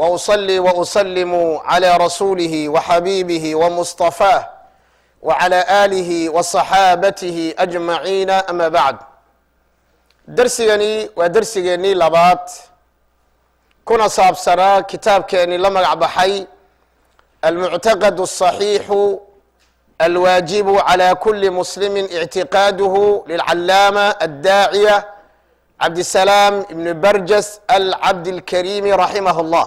وأصلي وأسلم على رسوله وحبيبه ومصطفاه وعلى آله وصحابته أجمعين، أما بعد. Darsigani waa darsigeennii labaad, kuna saabsanaa kitaabkeennii la magac baxay "المعتقد الصحيح الواجب على كل مسلم اعتقاده" للعلامة الداعية Cabdisalaam ibn Barjas Alcabdilkarimi رحمه الله.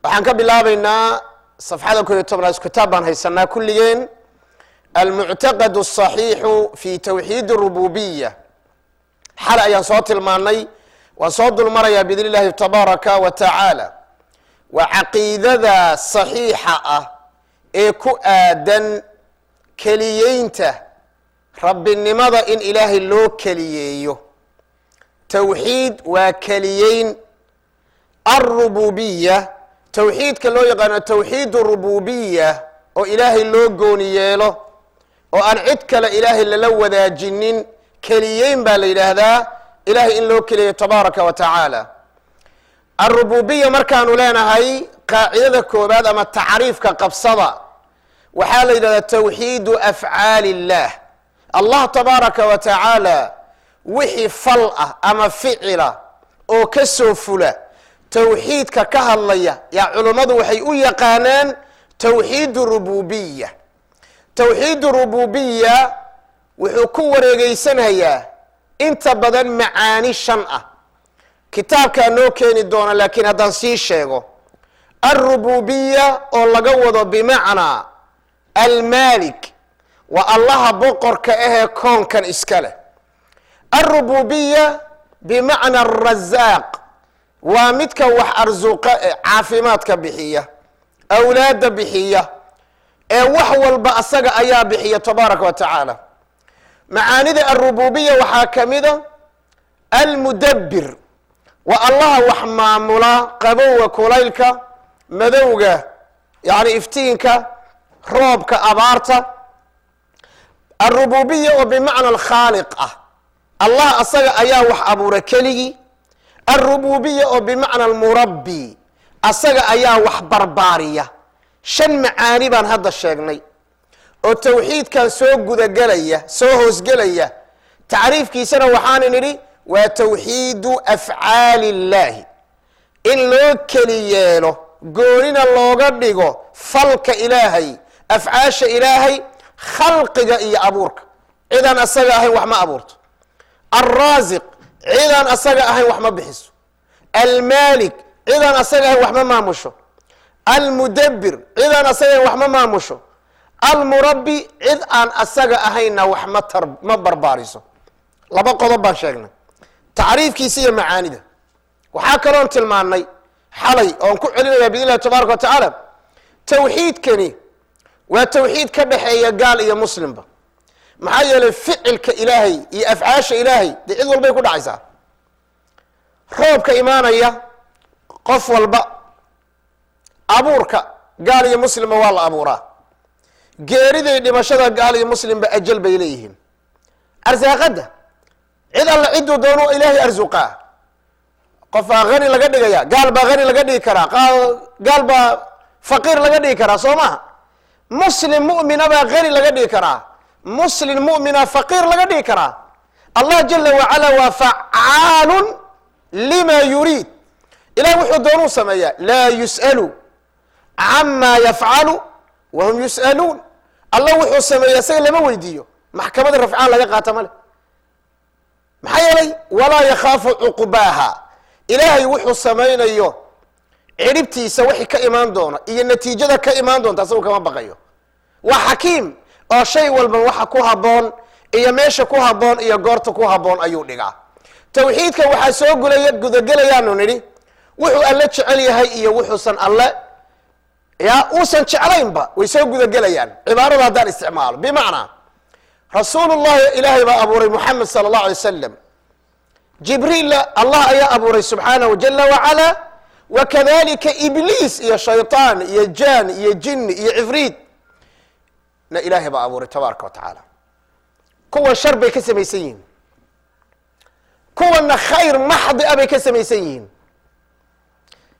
Waxaan ka bilaabaynaa safxada 11aad. Kitaab baan haysanaa kulligeen. المعتقد الصحيح في توحيد الربوبية xale ayaan soo tilmaanay, waan soo dulmarayaa بإذن الله تبارك وتعالى. Waa caqiidada saxiixa ah ee ku aadan keliyeynta rabbinimada, in Ilaahay loo keliyeeyo. Towxiid waa keliyeyn. الربوبية, towxiidka loo yaqaano توحيد الربوبية, oo Ilaahay loo gooni yeelo oo aan cid kale Ilaahay lala wadaajinin, keliyeyn baa la yidhaahdaa, Ilahay in loo keliyeeyo تبارك وتعالى. الربوبية markaanu leenahay, qaacidada koobaad ama tacriifka qabsada waxaa la yidhahdaa توحيد أفعال الله. Allah تبارك وتعالى wixii fal ah ama ficila oo ka soo fula, towxiidka ka hadlaya yaa culummadu waxay u yaqaanaan توحيد الربوبية. توحيد الربوبية wuxuu ku wareegeysanayaa inta badan macaani shan ah. Kitaabkaa noo keeni doona, laakiin haddaan sii sheego, الربوبية oo laga wado بمعنى المالك, waa Allaha boqorka ahee koonkan iska leh. الربوبية بمعنى الرزاق, waa midka wax arsuqa ee caafimaadka bixiya, awlaadda bixiya, ee wax walba asaga ayaa bixiya تبارك وتعالى. Macaanida الربوبية waxaa ka mida المدبر, waa Allaha wax maamula, qabowga, kulaylka, madowga, yani iftiinka, roobka, abaarta. الربوبية oo بمعنى الخالق ah, Allah asaga ayaa wax abuura keligii. الربوبية oo بمعنى المربي, asaga ayaa wax barbaariya. Shan macaani baan hadda sheegnay oo towxiidkan soo gudagelaya, soo hoosgelaya. Tacriifkiisana waxaana nidhi waa توحيد أفعال الله, in loo keli yeelo, goonina looga dhigo falka Ilaahay, afcaasha Ilaahay, khalqiga iyo abuurka. Cidaan asaga ahayn wax ma abuurto. الرازق, cidaan asaga ahayn wax ma bixiso. المالك, cidaan asaga ahayn wax ma maamusho. المدبر, cidaan asaga ahayn wax ma maamusho. المربي, cid aan asaga ahaynna wax ma tar ma barbaariso. Laba qodob baan sheegnay, tacriifkiisa iyo macaanida. Waxaa kaloon tilmaanay xalay oon ku celinaya بإذن الله تبارك وتعالى, towxiidkani waa towxiid ka dhexeeya gaal iyo muslimba. Maxaa yeelay, ficilka Ilaahay iyo afcaasha Ilaahay dee cid walbay ku dhacaysaa. Roobka imaanaya qof walba, abuurka gaal iyo muslimba waa la abuuraa. Geeriday dhimashada gaal iyo muslimba ajal bay leeyihiin. Arsaaqadda cid alla cidduu doonu Ilaahay arsuqaa. Qofaa hani laga dhigaya, gaal baa hani laga dhigi karaa, gaal baa faqiir laga dhigi karaa, soo maha? Muslim mu'mina baa hani laga dhigi karaa, muslim mu'mina faqiir laga dhigi karaa. Allah جل وعلا waa فعال لما يريد. Ilahi wuxuu doonuu sameeyaa. لا يسأل عما يفعل وهم يسألون. Allah wuxuu sameeya isaga lama weydiiyo, maxkamada rafcaan laga qaata male. Maxaa yeelay, ولا يخاف عقباها. Ilaahay wuxuu samaynayo cidhibtiisa wixii ka imaan doona iyo natiijada ka imaan doonta asagu kama baqayo. Waa xakiim oo shay walba waxa ku habboon iyo meesha ku habboon iyo goorta ku habboon ayuu dhigaa. Tawxiidka waxaa soo gulaya, gudagelayaanu nidhi, wuxuu Alle jecel yahay iyo wuxuusan Alle ya uusan jeclaynba way soo gudagelayaan. Cibaarada haddaan isticmaalo, بمعنى رسول الله Ilaahay baa abuuray Muxamed صلى الله عليه وسلم. Jibriilla Allah ayaa abuuray سبحانه جل وعلا. وكذلك Ibliis iyo shayطaan iyo jaan iyo jini iyo cifriid na Ilaahay baa abuuray تبارك وتعالى. Kuwan shar bay ka samaysan yihiin, kuwanna khayr maxdi a bay ka samaysan yihiin.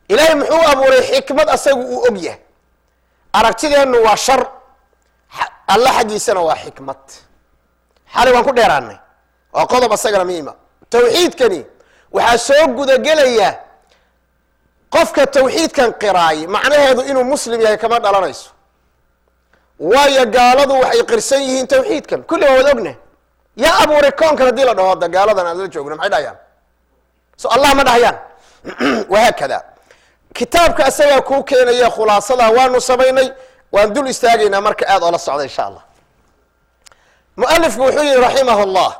Ilaahay muxuu abuuray? Xikmad asagu uu og yahay. Aragtideennu waa shar, Alla xaggiisana waa xikmad. Xalay waan ku dheeraanay, waa qodob asagana muhiima. Tawxiidkani waxaa soo gudagelaya qofka tawxiidkan qiraay, macnaheedu inuu Muslim yahay kama dhalanayso, waayo gaaladu waxay qirsan yihiin tawxiidkan. Kulli waa wada ogna. Yaa abuuray koonkan haddii la dhaho hadda gaaladan aan la joogno, maxay dhahayaan? So Allah ma dhahayaan? Wahaakada kitaabka isagaa kuu keenaya. Khulaasada waanu samaynay, waan dul istaagaynaa marka aad oola socda, insha Allah. Mualifku wuxuu yihi, raximah اllah: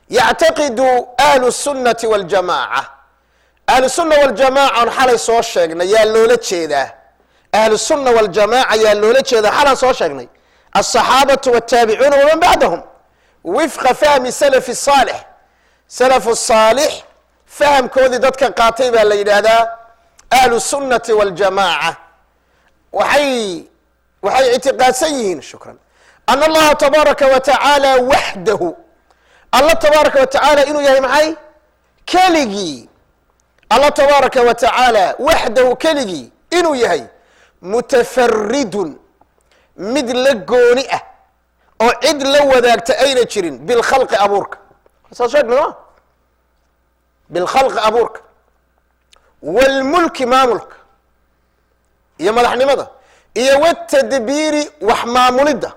yactaqidu ahlu الsunnati waاljamaca. Ahlu sunna waljamaca on xalay soo sheegnay, yaa loola jeedaa ahlu sunna waljamaca? Yaa loola jeedaa? Xalaan soo sheegnay: alصaxaabatu wاtaabicuuna waman bacdahum, wifqa fahmi salafi الصaalix. Salafu الصaalix fahamkoodii dadka qaatay baa la yidhaahdaa ahlu sunnati waاljamaca. Waxay ictiqaadsan yihiin, shukran, ana Allaha tabaaraka wa tacaala waxdahu, Alla tabaaraka wa tacaala inuu yahay maxay? Keligii. Alla tabaaraka wa tacaala waxdahu, keligii inuu yahay, mutafaridun, mid la gooni ah oo cid la wadaagta ayna jirin, bilkhalqi, abuurka. Soo sheegna ma? Bilkhalqi, abuurka, wاlmulki, maamulka iyo madaxnimada, iyo wtadbiiri, wax maamulidda.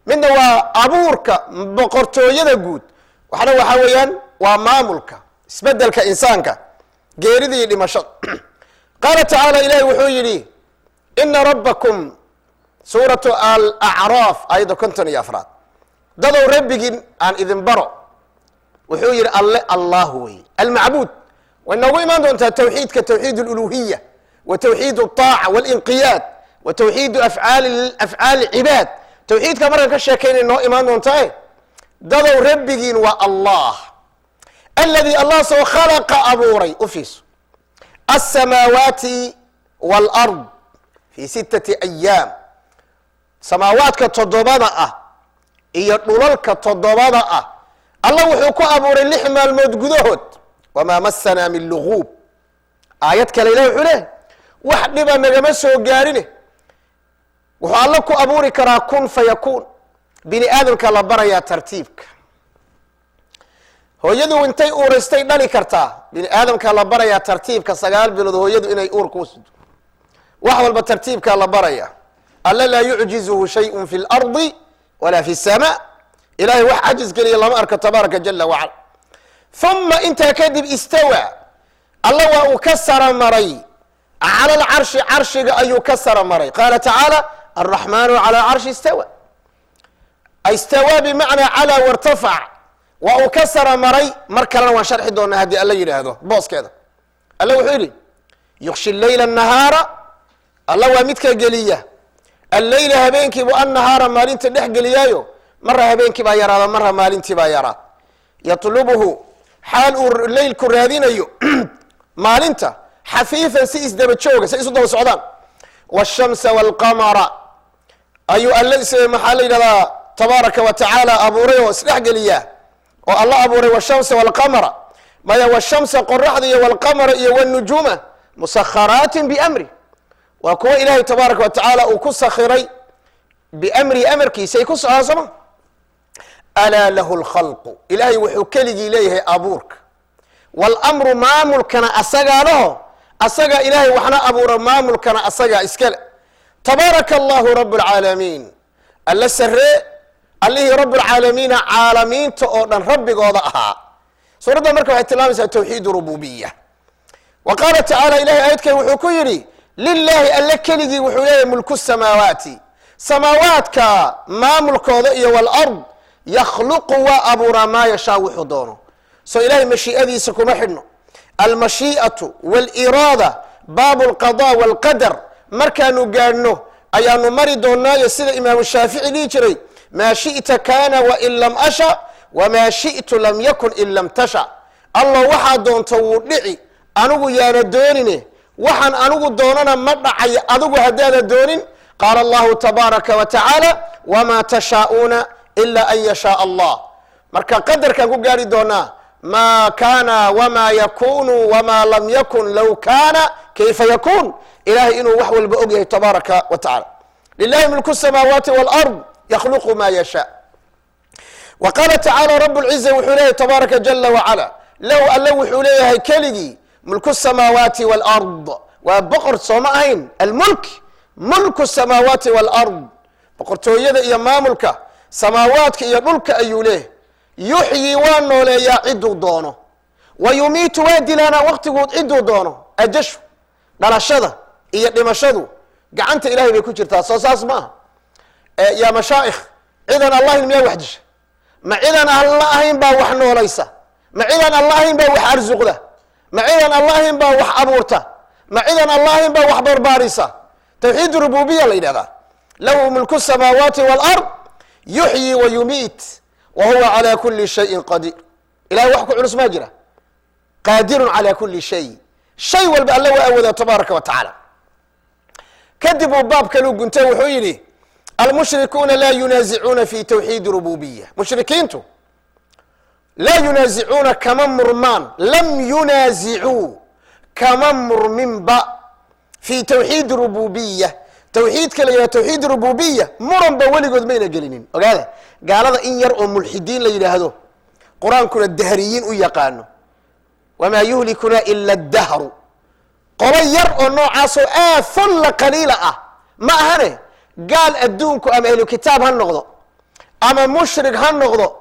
Midna waa abuurka, boqortooyada guud, waxna waxaa weeyaan waa maamulka, isbedelka insaanka, geerida iyo dhimashada. Qaala tacaala, ilahi wuxuu yidhi: ina rabbakum, suuratu Alacraaf, aayadda 54aad: dadow, rabbigin aan idin baro. Wuxuu yidhi Alle Allah wey almacbuud. Way noogu imaan doontaa tawxiidka, tawxiid اluluhiya wa tawxiid الطaaca wاlinqiyaad wa tawxiidu afcaali cibaad. Tawxiidka markaan ka sheekaynay noo imaan doontaa. Dadow, rabbigiin waa Allah alladii, Allah soo khalaqa, abuuray, u fiirso, الsamaawaati wاlard fi sittati ayaam, samaawaadka toddobada ah iyo dhulalka toddobada ah Allah wuxuu ku abuuray 6 maalmood gudahood. Wamaa masanaa min luguub. Aayad kale ilah wuxuu leehay: wax dhiba nagama soo gaarine. Wuxuu Alla ku abuuri karaa kun fayakuun. Bini aadamka la barayaa tartiibka. Hooyadu intay uuraystay dhali kartaa. Bini aadamka la barayaa tartiibka, 9 bilood hooyadu inay uur kuu sido. Wax walba tartiibkaa la baraya. Alla laa yucjizuhu shayء fi اlardi walaa fi الsama. Ilahay wax cajis geliya lama arko, tabaaraka jala wacala. Uma, intaa kadib, istawaa, Alla waa uu ka saramaray, cala alcarshi, carshiga ayuu ka saramaray. Qaala tacaala: alraxmaanu cala alcarshi istawa. Istawaa bimacnaa calaa wartafac, waa uu ka saramaray. Mar kalena waan sharxi doonaa haddii Alla yidhaahdo booskeeda. Alla wuxuu yidhi: yuqshi leyla nahaara. Alla waa midka geliya alleyla, habeenkiibu, annahaara, maalinta dhex geliyaayo. Mara habeenkii baa yaraada, mara maalintii baa yaraada. Yatlubuhu, xaal uu leylku raadinayo maalinta, xafiifan, si isdaba jooga, si isu daba socdaan. Wاshamsa wاlqamara ayuu Alle, maxaa la yidhahdaa, tabaaraka wa tacaala abuuray oo isdhex geliyaa oo Alla abuuray. Wshamsa wاlqamara, maya, wshamsa, qoraxda, iyo wاlqamara iyo wاnujuuma musakharaatin biamri, waa kuwa Ilaahay tabaaraka wa tacaala uu ku sakhiray, biamrihi, amarkiisa ay ku socdaan, sooma? Alaa lahu اlkhalqu, Ilaahay wuxuu keligii leeyahay abuurka, wاlmru, maamulkana asagaa laho. Asagaa Ilaahay waxna abuura, maamulkana asagaa iskale. Tabaaraka Allahu rab اlcaalamiin. Alla saree, Allihii rab lcaalamiina, caalamiinta oo dhan rabbigooda ahaa. Suuradda marka waxay tilmaamaysaa tawxiid rububiya. Wa qaala tacaala, ilahay aayadkan wuxuu ku yidhi: lilaahi, Alle keligii wuxuu leeyahay, mulku samaawaati, samaawaadka maamulkooda, iyo wاlard. Yakhluqu, waa abuuraa, maa yashaa, wuxuu doono. So ilahay mashii'adiisa kuma xidhno. Almashii'atu wاliraada, baabu اlqada wاlqadar markaanu gaadhno ayaanu mari doonaayo, sida Imaamu Shaafici dhihi jiray: maa shi'ta kaana wain lam asha, wamaa shi'tu lam yakun in lam tasha. Allah, waxaa doonto wuu dhici, anigu yaana doonine. Waxaan anigu doonana ma dhacayo adigu haddaada doonin. Qaala Allahu tabaaraka wa tacaala: wamaa tashaa'uuna ila an yashaaa Allah. Marka qadarkaan ku gaari doonaa. Ma kana wma yakunu wma lam yakun low kana kayfa yakun. Ilahay inuu wax walba og yahay tabaaraka wa tacala. Lilahi mulku الsamaawaati wاlard yakhluqu ma yashaa. Wa qaala tacaala, rab lciza wuxuu leeyahay tabaaraka jala wacala, lahu, alle wuxuu leeyahay keligii, mulku الsamaawaati wاlard. Waa boqor, sooma ahayn? Almulk, mulku الsamaawaati wاlard, boqortooyada iyo maamulka samaawaadka iyo dhulka ayuu leeyahay. Yuxyi, waa nooleeyaa ciduu doono, wa yumiitu, waa dilaanaa waqtiguu ciduu doono. Ajashu, dhalashada iyo dhimashadu gacanta Ilahay bay ku jirtaa, soo saas ma aha? Yaa mashaa'ikh, cidan Allahin miyaa wax disha? Ma cidan Alla ahayn baa wax noolaysa? Ma cidan Alla ahayn baa wax arsuqda? Ma cidan Alla ahayn baa wax abuurta? Ma cidan Alla ahayn baa wax barbaarisa? Tawxiid rububiya la yidhahdaa. Lahu mulku الsamaawaati wاlard yuxyi wa yumiit wa huwa calى kuli shayin qadiir. Ilahay wax ku culus maa jira. Qaadirun calى kuli shay, shay walba Alla waa awoodaa tabaaraka wa tacaala. Kadib uu baab kaluu guntay, wuxuu yidhi: almushrikuuna laa yunaasicuuna fi tawxiid rububiya. Mushrikiintu laa yunaasicuuna, kama murmaan, lam yunaasicuu, kama murminba, fi tawxiid rububiya, tawxiidka la yidhaha tawxiid rububiya, muranba weligood mayna gelinin. Ogaada, gaalada in yar oo mulxidiin la yidhaahdo, Qur-aankuna dahriyiin u yaqaano, wamaa yuhlikuna ila dahru, qolo yar oo noocaasoo aafulla qaliila ah ma ahane, gaal adduunku ama ahlu kitaab ha noqdo ama mushrik ha noqdo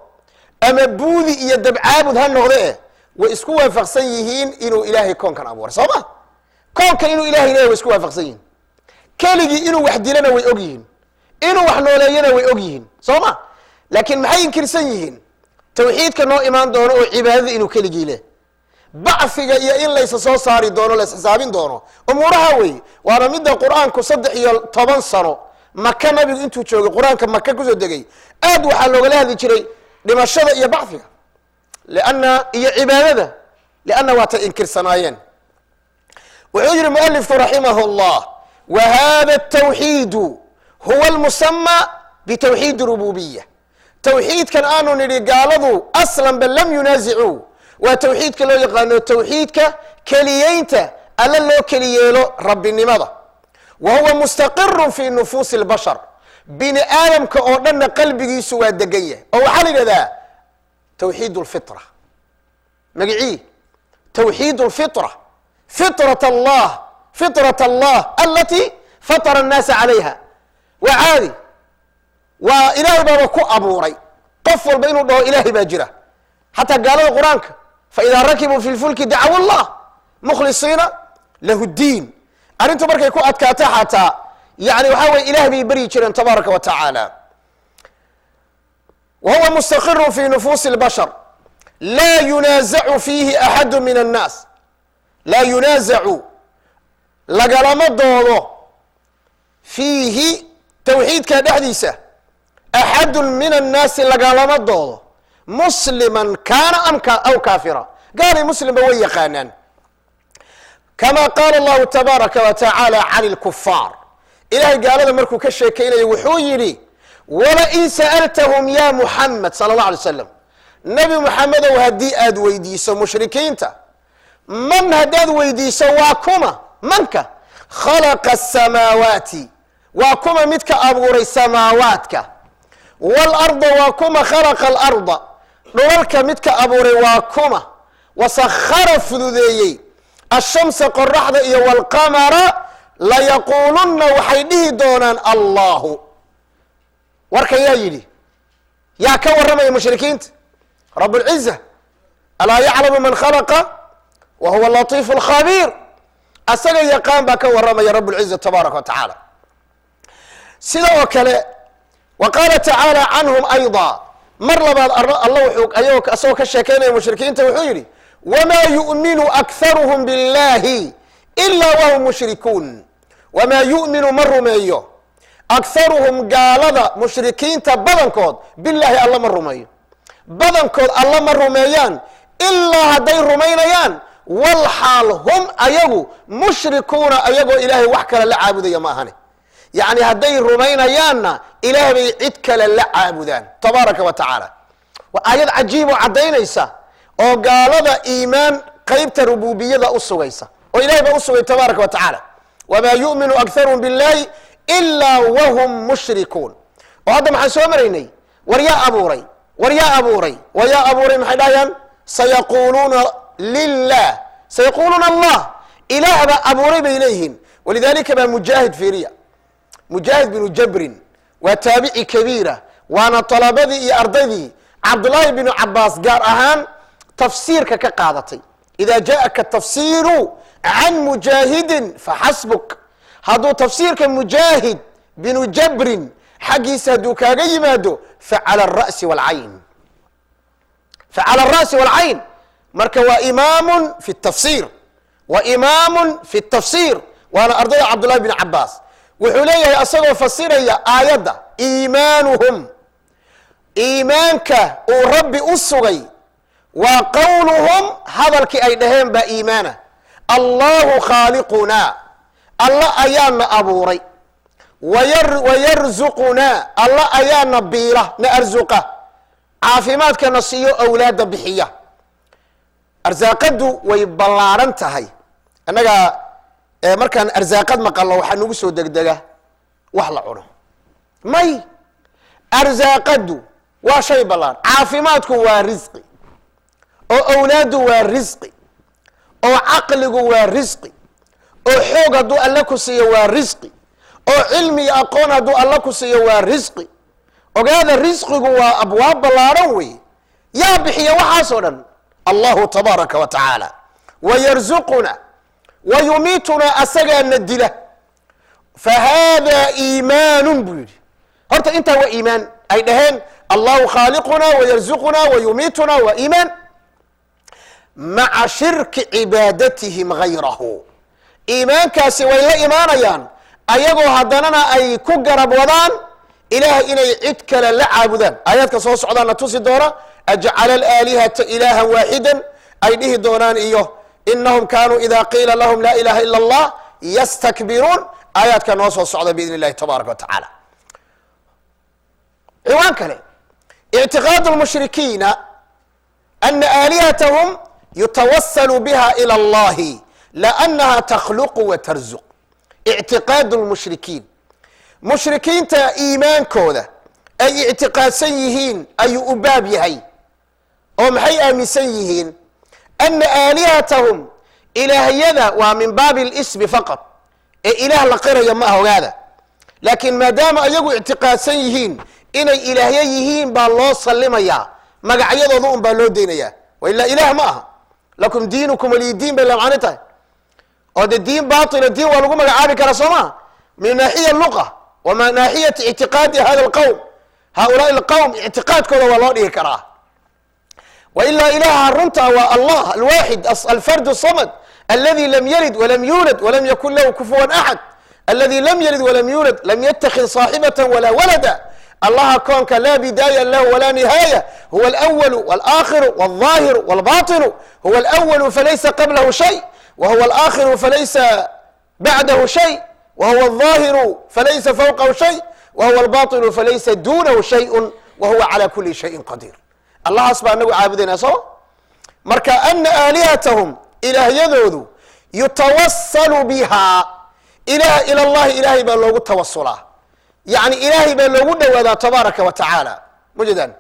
ama buudi iyo dabcaabud ha noqde, e way isku waafaqsan yihiin inuu Ilaahay koonkan abuuray, soo ma? Koonkan inuu Ilahay leeyahy way isku waafaqsan yihiin. Keligii inuu wax dilana way og yihiin, inuu wax nooleeyana way og yihiin, soo ma? Laakiin maxay inkirsan yihiin? Tawxiidka noo imaan doono oo cibaadada inuu keligii leh, bacfiga iyo in laysa soo saari doono, lays xisaabin doono, umuuraha wey. Waana midda Qur-aanku 13 sano Maka nabigu intuu joogay, Qur-aanka Maka kusoo degay, aad waxaa loogala hadli jiray dhimashada iyo bacfiga lianna iyo cibaadada, lianna waatay inkirsanaayeen. Wuxuu yihi mualifku raximah اllah: wa hada الtawxiidu huwa almusama bitawxiid rububiya. Tawxiidkan aanu nidhi gaaladu aslanba lam yunaasicuu waa tawxiidka loo yaqaano tawxiidka keliyeynta Alla loo keliyeelo rabbinimada. Wa huwa mustaqirun fi nufuusi اlbashar, bini aadamka oo dhanna qalbigiisu waa degan yahay, oo waxaa la yidhahdaa tawxiid اlfitra. Magicii tawxiid اlfitra, fitrat allah, fitrat allah alati fatara annaasa calayha. Waa caadi, waa Ilaahay baaba ku abuuray qof walba inuu dhaho Ilaahay baa jira. Xataa gaalada Qur-aanka, faidaa rakibuu fi lfulki dacaw allah mukhlisiina lahu ddiin. Arrintu markay ku adkaato xataa, yani waxaa weye, Ilaah bay beryi jireen tabaaraka wa tacaala. Wa huwa mustaqirun fi nufuusi اlbashar, laa yunaazacu fiihi axadu min annaas. Laa yunaazacu, lagalama doodo, fiihi, tawxiidka dhexdiisa, axadu min annaasi lagalama doodo, musliman kaana aw kaafira, gaali muslimba way yaqaanaan. Kama qaala allahu tabaaraka wa tacaala can ilkufaar, Ilahay gaalada markuu ka sheekaynayo wuxuu yidhi: walain sa'altahum ya Muxamed sala allah alay slam, Nebi Muxamedow, haddii aad weydiiso mushrikiinta, man haddaad weydiiso, waa kuma manka, khalaqa asamaawaati, waa kuma midka abuuray samaawaadka, waalarda, waa kuma, khalaqa alarda, dhulalka midka abuuray waa kuma, wasakhara, fududeeyey, ashamsa, qoraxda, iyo walqamara, layaquulunna, waxay dhihi doonaan, Allahu. Warka yaa yidhi? Yaa ka warramaya mushrikiinta? Rab اlciza. Alaa yaclamu man khalaqa wa huwa latiifu alkhabiir. Asaga yaqaan baa ka warramaya, rab اlciza tabaaraka wa tacaala. Sida oo kale, wa qaala tacaala canhum ayda, mar labaad Alla wuxuu ayagoo asagoo ka sheekaynaya mushrikiinta wuxuu yidhi: wma yu'minu akharuhum biاllahi ila wahum mushrikuun. Wamaa yu'minu, ma rumeeyo, akharuhum, gaalada mushrikiinta badankood, billaahi, Alla ma rumeeyo. Badankood Alla ma rumeeyaan, ilaa hadday rumaynayaan wal xaal hum, ayagu, mushrikuuna, ayagoo Ilaahay wax kale la caabudaya ma ahane. Yacni hadday rumaynayaanna Ilaah bay cid kale la caabudaan tabaaraka wa tacaala. Waa aayad cajiib oo caddaynaysa. Oo gaalada iimaan qeybta rububiyada u sugaysa, oo ilahay baa u sugay tabaaraka wa tacaala: "Wamaa yu'minu akharuhum billahi ilaa wahum mushrikuun." Oo hadda maxaan soo maraynay? War yaa abuuray? War yaa abuuray? War yaa abuuray? Maxay dhahayaan? "Sayaquuluuna lilah, sayaquuluuna Allah." Ilaah baa abuuray bay leeyihiin. Walidalika baa Mujaahid, fiiriya, Mujaahid binu Jabrin waa taabici kabiira, waana talabadii iyo ardaydii Cabdullaahi binu Cabaas, gaar ahaan tafsiirka ka qaadatay. "Ida jaءaka tafsiiru can Mujaahidin faxasbuk." Hadduu tafsiirka Mujaahid binu Jabrin xaggiisa hadduu kaaga yimaado, facala ara'si walcayn, facala ara'si walcayn. Marka waa imaamun fi tafsiir, wa imaamun fi tafsiir, waana ardayda Cabdullahi bin Cabaas. Wuxuu leeyahay, asagoo fasiraya aayadda, iimaanuhum, iimaanka uu Rabbi u sugay, waa qowluhum, hadalkii ay dhaheen baa iimaana: "Allahu khaaliqunaa," Alla ayaana abuuray, "wayarzuqunaa," Alla ayaana biila, na arsuqa, caafimaadkana siiyo, awlaadda bixiya. Arsaaqadu way ballaaran tahay. Annaga markaan arsaaqad maqalno, waxaa nagu soo degdega wax la cuno. May, arsaaqadu waa shay ballaaran. Caafimaadku waa risqi, oo awlaaddu waa risqi, oo caqligu waa risqi, oo xoog hadduu Alle ku siiyo waa risqi, oo cilmi iyo aqoon hadduu Alle ku siiyo waa risqi. Ogaada, risqigu waa abwaab ballaaran wey. Yaa bixiya waxaasoo dhan? Allahu tabaaraka wa tacaala. "Wayarzuquna wayumiitunaa," asagaana dila. "Fa hada iimaanun," buu yidhi. Horta intaa waa iimaan ay dhaheen: "Allahu khaaliquna wayarzuquna wayumiituna," waa iimaan maca shirki cibaadatihim gayrahu. Iimaankaasi way la imaanayaan, ayagoo haddanana ay ku garab wadaan Ilaah inay cid kale la caabudaan. Aayaadka soo socdaana tusi doona: "Ajcala alaalihata ilaahan waaxidan," ay dhihi doonaan, iyo "Inahum kaanuu ida qiila lahum laa ilaha ila Allah yastakbiruun." Aayaadka noo soo socda biidn illahi tabaaraka wa tacaala. Ciwaan kale: ictiqaadu lmushrikiina ana aalihatahum yutawasalu biha ila allahi la anaha takhluqu wa tarzuq. Ictiqaadu lmushrikiin, mushrikiinta iimaankooda ay ictiqaadsan yihiin ayuu u baab yahay. Oo maxay aaminsan yihiin? Ana aalihatahum, ilaahyada, waa min baabi اlismi faqad, ee ilaah la qiraya ma ah, ogaada. Laakiin maadaama ayagu ictiqaadsan yihiin inay ilaahyo yihiin, baa loo sallimayaa, magacyadooda un baa loo deynayaa, wailaa ilaah ma aha. "Lakum diinukum waliy diin" bay la macno tahay. Oo de diin baatila diin waa lagu magacaabi karaa, soo maa? Min naaxiya luqa wa min naaxiyati ictiqaadi hada alqowm, haulaai alqowm, ictiqaadkooda waa loo dhigi karaa. Wailaa ilaaha runta waa Allah alwaaxid alfard samad aladi lam yalid walam yuulad walam yakun lahu kufuwan axad, aladi lam yalid walam yuulad, lam yatakid saaxibata walaa walada, Allaha koonka laa bidaaya lahu walaa nihaaya, huwa alأwalu wاlaakhiru wاlظaahiru wاlbaطinu, huwa alأwalu falaysa qablahu shay, wahuwa alآakhiru falaysa bacdahu shay, wahuwa الظaahiru falaysa fawqahu shay, wahuwa albaطinu falaysa duunahu shayء, wahuwa calى kuli shayin qadiir. Allahaas baa anagu caabudayna, sooma? Marka ana aalihatahum, ilaahyadoodu, yutawasalu bihaa ila llahi, ilaahay baa loogu tawasulaa, yacni ilaahay baa loogu dhowaadaa tabaaraka wa tacaala. Mujeedaan,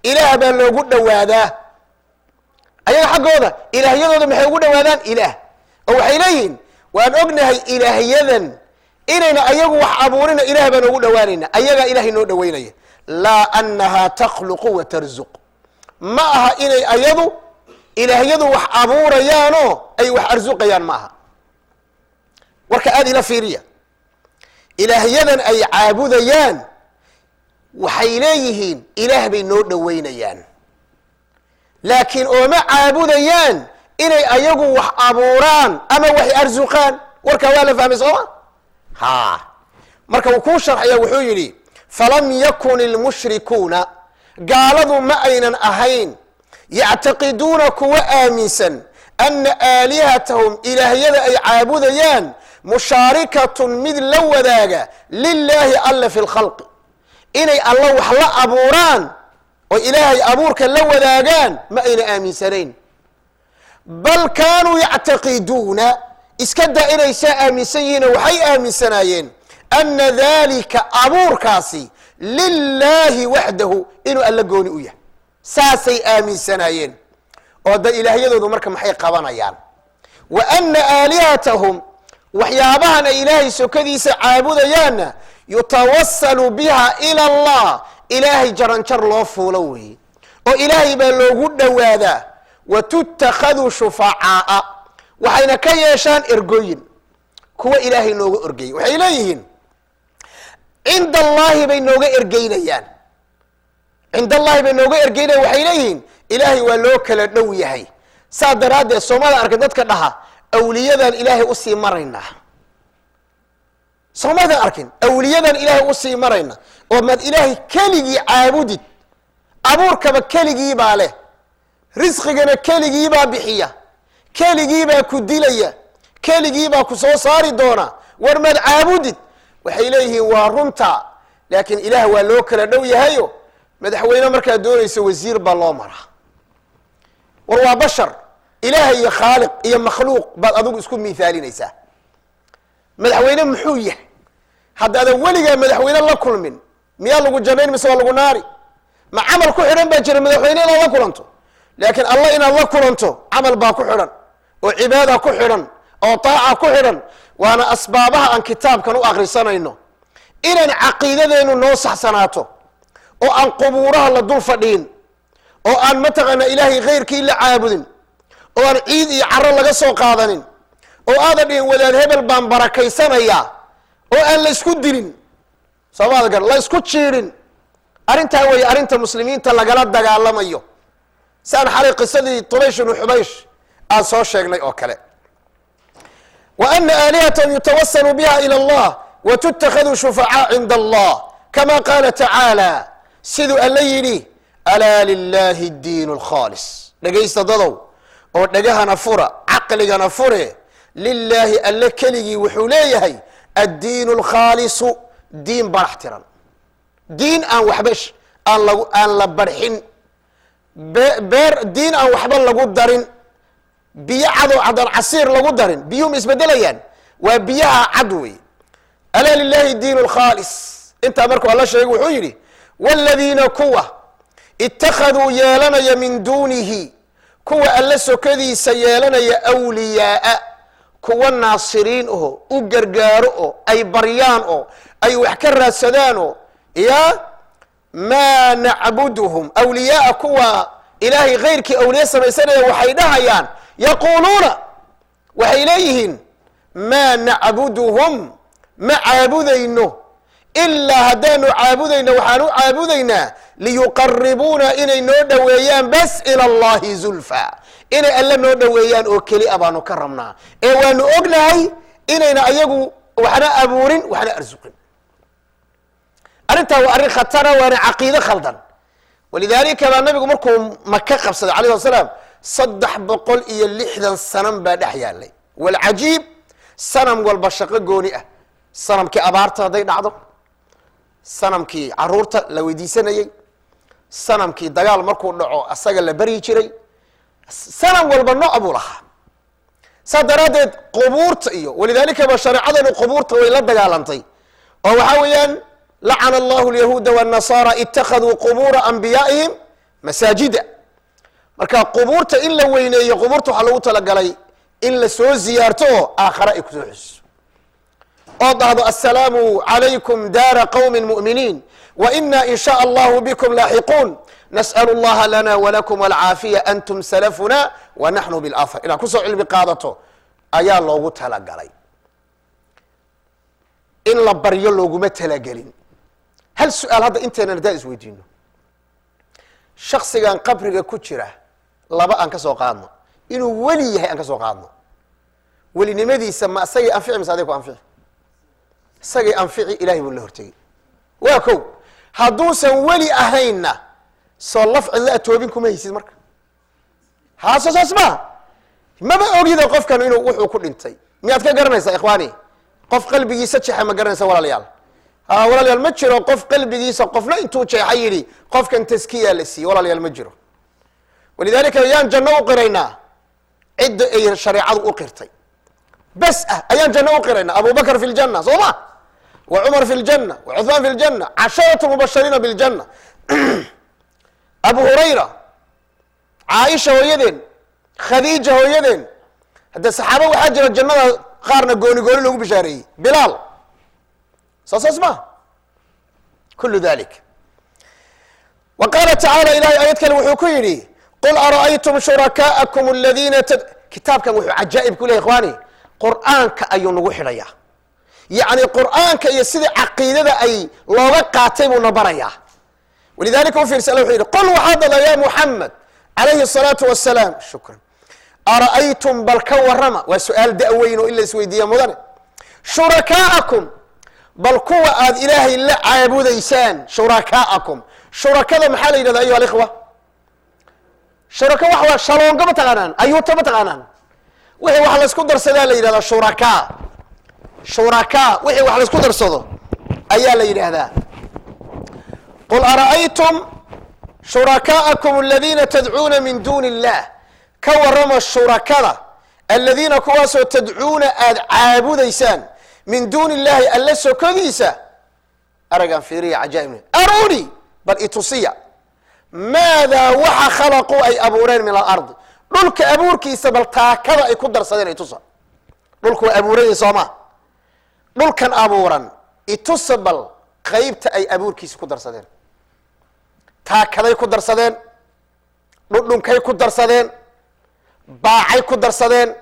ilaah baa loogu dhowaadaa. Ayaga xaggooda ilaahyadooda maxay ugu dhowaadaan ilaah? Oo waxay leeyihiin, waan ognahay ilaahyadan inayna ayagu wax abuurina, ilaah baan ugu dhowaanayna, ayagaa ilahay noo dhoweynaya. Laa anaha takhluqu wa tarzuq, ma aha inay ayadu ilaahyadu wax abuurayaanoo ay wax arsuqayaan, ma aha. Warka aada ila fiiriya. Ilaahyadan ay caabudayaan, waxay leeyihiin, ilaah bay noo dhoweynayaan, laakiin ooma caabudayaan inay ayagu wax abuuraan ama wax arsuqaan. Warkaa waa la fahmay, sooma? Ha, marka uu kuu sharxaya, wuxuu yidhi: "Falam yakun ilmushrikuuna," gaaladu ma aynan ahayn, "yactaqiduuna," kuwa aaminsan, "ana aalihatahum," ilaahyada ay caabudayaan, "mushaarikatun," mid la wadaaga, "lilaahi," Alle, "fi lkhalqi," inay Alla wax la abuuraan. Oo Ilaahay abuurka la wadaagaan ma ayna aaminsanayn. Bal kaanuu yactaqiduuna, iska daa inay saa aaminsan yihiin, waxay aaminsanaayeen ana dalika, abuurkaasi, lilaahi waxdahu, inuu Alla gooni u yahay, saasay aaminsanaayeen. Oo da ilaahyadoodu marka maxay qabanayaan? Wa ana aalihatahum, waxyaabahan ay Ilaahay sokadiisa caabudayaanna, yutawasalu biha ila Allah, Ilaahay jaranjar loo fuulo weeye, oo Ilaahay baa loogu dhowaadaa. Wa tuttakhadu shufacaaa, waxayna ka yeeshaan ergooyin, kuwa Ilaahay nooga ergey. Waxay leeyihiin cinda Allahi bay nooga ergeynayaan, cinda Allahi bay nooga ergeynayan. Waxay leeyihiin Ilaahay waa loo kala dhow yahay. Saa daraaddeed soomada arka dadka dhaha awliyadan Ilaahay usii maraynaa. Soomadan arkin awliyadan Ilaahay usii marayna? Oo maad Ilaahay keligii caabudid? Abuurkaba keligii baa leh, risqigana keligii baa bixiya, keligii baa ku dilaya, keligii baa ku soo saari doona. War maad caabudid? Waxay leeyihiin waa runta, laakiin Ilaah waa loo kala dhow yahayo. Madaxweyne markaad doonayso wasiir baa loo maraa. War waa bashar. Ilaahay iyo khaaliq iyo makhluuq baad adigu isku miithaalinaysaa. Madaxweyne muxuu yahay? Haddaadan weligaa madaxweyne la kulmin, miyaa lagu janayn mise waa lagu naari? Ma camal ku xidhan baa jira madaxweyne inaad la kulanto? Laakiin Allah inaad la kulanto camal baa ku xidhan, oo cibaada ku xidhan, oo taaca ku xidhan. Waana asbaabaha aan kitaabkan u akrisanayno, inaan caqiidadeenu noo saxsanaato, oo aan qubuuraha la dul fadhiin, oo aan mataqaanaa Ilaahay khayrkii la caabudin, oo aan ciid iyo caro laga soo qaadanin, oo aadan dhihin wadaad hebel baan barakaysanayaa, oo aan la isku dilin, soomaad gar, la isku jiidhin. Arrintaa weeye arrinta muslimiinta lagala dagaalamayo, si aan xalay qisadii Tubaysh ibnu Xubaysh aan soo sheegnay oo kale. Wa ana aalihatahum yutawasalu biha ila Allah wa tuttakhadu shufacaa cinda Allah, kama qaala tacaala, siduu Alla yidhi: alaa lilahi diin alkhaalis. Dhegaysta dadow, oo dhegahana fura, caqligana fure. Lilaahi, Alle keligii wuxuu leeyahay addiin alkhaalisu, diin barax tiran, diin aan waxba aan lagu aan la barxin, beer diin aan waxba lagu darin, biyo cadoo cadaan casiir lagu darin. Biyuhu ma isbedelayaan? Waa biyaha cad wey. Alaa lilahi diin alkhaalis. Intaa markuu Alla sheegay wuxuu yidhi: waaladiina, kuwa, ittakhaduu, yeelanaya, min duunihi, kuwa Alle sokadiisa yeelanaya, awliyaaa, kuwa naasiriin aho u gargaaro, oo ay baryaan, oo ay wax ka raadsadaan, oo ya maa nacbuduhum awliyaaa, kuwa Ilaahay kayrkii awliya samaysanaya, waxay dhahayaan, yaquuluuna, waxay leeyihiin: maa nacbuduhum, ma caabudayno, ilaa haddaanu caabudayno waxaan u caabudaynaa liyuqaribuuna, inay noo dhoweeyaan bas, ila Allahi zulfa, inay Alle noo dhoweeyaan oo keli a baanu ka rabnaa. Ee waanu ognahay inayna ayagu waxna abuurin, waxna arsuqin. Arrintaa waa arrin khatara, waana caqiide khaldan. Walidaalika baa Nabigu markuu Maka qabsaday alayh slat slam, 360 sanam baa dhex yaalay. Walcajiib, sanam walba shaqo gooni ah: sanamkii abaarta hadday dhacdo, sanamkii caruurta la weydiisanayey, sanamkii dagaal markuu dhaco asaga la baryi jiray. Sanam walba nooc buu lahaa. Saa daraaddeed qubuurta iyo walidaalika ba shareecadanu qubuurta way la dagaalantay, oo waxaa weeyaan: lacana Allahu alyahuuda wاnnasaara ittakhaduu qubuura anbiyaa'ihim masaajida. Marka qubuurta in la weyneeyo, qubuurta waxaa lagu talagalay in la soo ziyaarto oo aakhare ay kusoo xusiso, oo dhahdo: assalaamu calaykum daara qowmi mu'miniin wa ina in sha Allahu bikum laaxiquun, nas'al Allaha lana walakum alcaafiya, antum salafuna wa naxnu bilathar. Inaad kusoo cilmi qaadato ayaa loogu talagalay, in la baryo looguma talagelin. Hal su-aal hadda intaynan haddaan isweydiino: shaksigan qabriga ku jira, laba aan ka soo qaadno inuu weli yahay, aan ka soo qaadno welinimadiisa, ma isagay anfici mise aday ku anfici? Isagay anfici, Ilahay buu la hortegey. Waa kow. Hadduusan weli ahaynna, soo laf cidla atoobin kuma haysid. Marka haaso saas maha. Maba ogida qofkan inuu wuxuu ku dhintay. Miyaad ka garanaysaa, ikhwaani? Qof qalbigiisa jexa ma garanaysa, walaalayaal? Ha, walaalayaal, ma jiro qof qalbigiisa qofna intuu jeexa yidhi qofkan taskiya la siiyey. Walaalayaal, ma jiro. Walidaalika ayaan janno u qiraynaa cidda ay shareecadu u qirtay bes ah ayaan janno u qiraynaa. Abubakr fi ljanna, soo ma? Wa Cumar fi ljanna, wa Cuثmaan fi ljanna, casharatu mubashiriina biljanna, Abu Hurayra, Caaisha hooyadeen, Khadiija hooyadeen. Hadde saxaaba waxaa jira jannada qaarna gooni gooni loogu bishaareeyey, Bilaal. Soo saas ma kulu dalik. Wa qaala tacaala, ilahay aayad kale wuxuu ku yidhi: "Qul ara'aytum shurakaa'akum aladiina." Kitaabkan wuxuu cajaa'ib ku lehy, ikhwaani, Qur'aanka ayuu nagu xidhayaa. Yacni Qur'aanka iyo sidii caqiidada ay looga qaatay buu na barayaa. Walidalika u fiirsa, Alla wuxuu yidhi: "Qul", waxaad dhahdaa, "ya Muxamed calayhi الsalaatu wasalaam", shukran, "ara'aytum", bal ka warrama, waa su-aal da-weyn oo in la isweydiiya mudane, "shurakaa'akum", bal kuwa aad Ilaahay la caabudaysaan. Shurakaa'akum, shurakada maxaa la yidhahda, ayuha alikhwa? Shuraka waxa waa shaloongo, ma taqaanaan? Ayuuta ma taqaanaan? Wixii wax laysku darsadaa la yidhahdaa shurakaa. Shurakaa wixii wax laysku darsado ayaa la yidhaahdaa. "Qul ara'aytum shurakaa'akum aladiina tadcuuna min duuni illah", ka warrama shurakada, "aladiina", kuwaasoo, "tadcuuna", aada caabudaysaan, "min duuni illahi", Alle sokodiisa. Aragaan fiiriya cajaa'ibna. "Aruni", bal itusiya, "maadaa", waxa, "khalaquu", ay abuureen, "min alardi", dhulka abuurkiisa, bal taakada ay ku darsadeen itusa. Dhulku waa abuuranya, sooma? Dhulkan abuuran itusa, bal qeybta ay abuurkiisa ku darsadeen, taakaday ku darsadeen, dhudhunkay ku darsadeen, baacay ku darsadeen.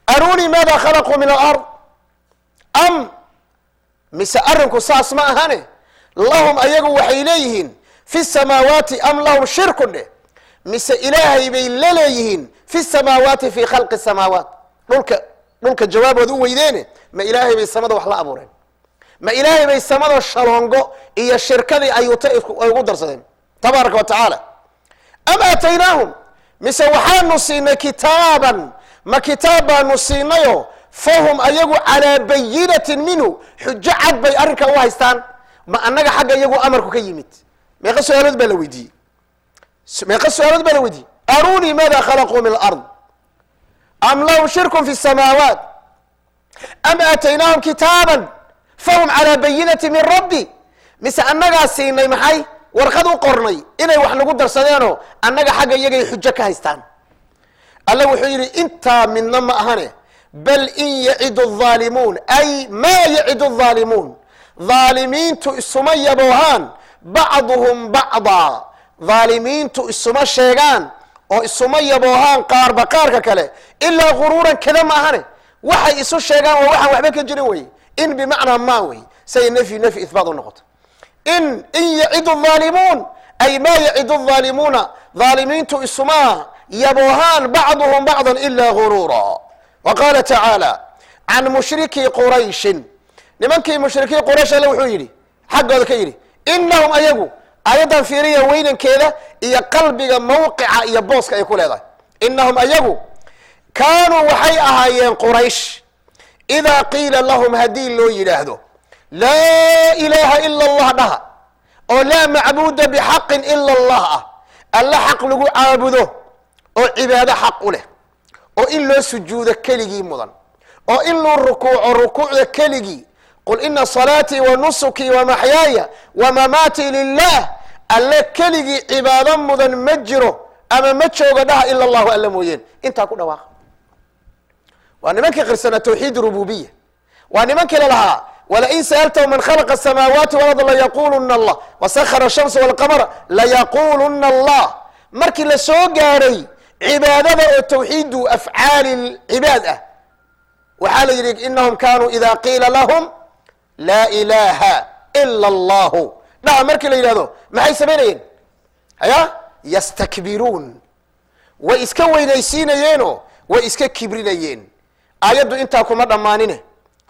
"Arunii maada khalaquu min alard am", mise arrinku saas ma ahane, "lahum", ayagu waxay leeyihiin, "fi samaawaati", "am lahum shirkun" dheh, mise Ilaahay bay la leeyihiin, "fi samaawaati", "fi khalqi samaawaat". Dhulka jawaabood u weydeene, ma Ilaahay bay samada wax la abuureen? Ma Ilaahay bay samada shaloongo iyo shirkadii ayuuta ay ugu darsadeen? Tabaaraka wa tacaala. "Am aataynaahum", mise waxaanu siinay, "kitaaban", ma kitaab baanu siinayo, "fahum", ayagu, "calaa bayinatin minhu", xujo cad bay arrinka u haystaan? Ma annaga xagga iyagu amarku ka yimid? Meeqa su-aalood baa la weydiiyey? Meeqa su-aalood baa la weydiiyey? "Arunii maada khalaquu min alard", "am lahum shirkun fi samaawaat", "am aataynaahum kitaaban fahum calaa bayinati min rabbi". Mise annagaa siinay, maxay warqad u qornay inay wax nagu darsadeenoo annaga xagga iyagay xujo ka haystaan? Alla wuxuu yidhi: intaa midna ma ahane. "Bal in yacidu الظaalimuun", ay "maa yacidu الظaalimuun", dhaalimiintu isuma yaboohaan, "bacduhum bacdaa", dhaalimiintu isuma sheegaan oo isuma yaboohaan qaarba qaarka kale, "ilaa guruuran", kada ma ahane. Waxay isu sheegaan waa waxaan waxba ka jirin wey. In bimacnaa maa wey, say nafyi nafyi ihbaat u noqoto. In yacidu الظaalimuun, ay "maa yacidu الظaalimuuna", dhaalimiintu isuma yaboohaan, "bacduhum bacda", "ilaa guruura". Wa qaala tacaala can mushrikii Qurayshin, nimankii mushrikiin Quraysh, Alle wuxuu yidhi, xaggooda ka yidhi, "inahum", ayagu, aayaddan fiiriya weynankeeda iyo qalbiga mawqica iyo booska ay ku leedahay. "Inahum", ayagu, "kaanuu", waxay ahaayeen Quraysh, "idaa qiila lahum", haddii loo yidhaahdo, "laa ilaaha ila Allah" dhaha, oo "laa macbuuda bixaqin ila Allah" ah, Alle xaq lagu caabudo oo cibaado xaq u leh oo in loo sujuudo keligii mudan oo in loo rukuuco rukuucda keligii, "qul ina salaatii wa nusukii wa maxyaaya wa mamaatii lilah", Alle keligii cibaado mudan ma jiro ama ma joogo dhaha, "ila Allahu", Alle mooyeen, intaa ku dhawaaqa. Waa nimankii qirsanaa tawxiid rububiya. Waa nimankii lalahaa: "Walain sa'altahum man khalaqa asamaawaati walard layaquluna Allah, wasahara ashamsa walqamara layaquluna Allah". Markii la soo gaadhay cibaadada oo tawxiidu afcaali lcibaad ah, waxaa la yidhi: "Inahum kanuu ida qiila lahum laa ilaha ila allahu" dhaha, markii la yidhahdo, maxay samaynayeen? Haya, "yastakbiruun", way iska weynaysiinayeenoo way iska kibrinayeen. Aayaddu intaa kuma dhammaanine,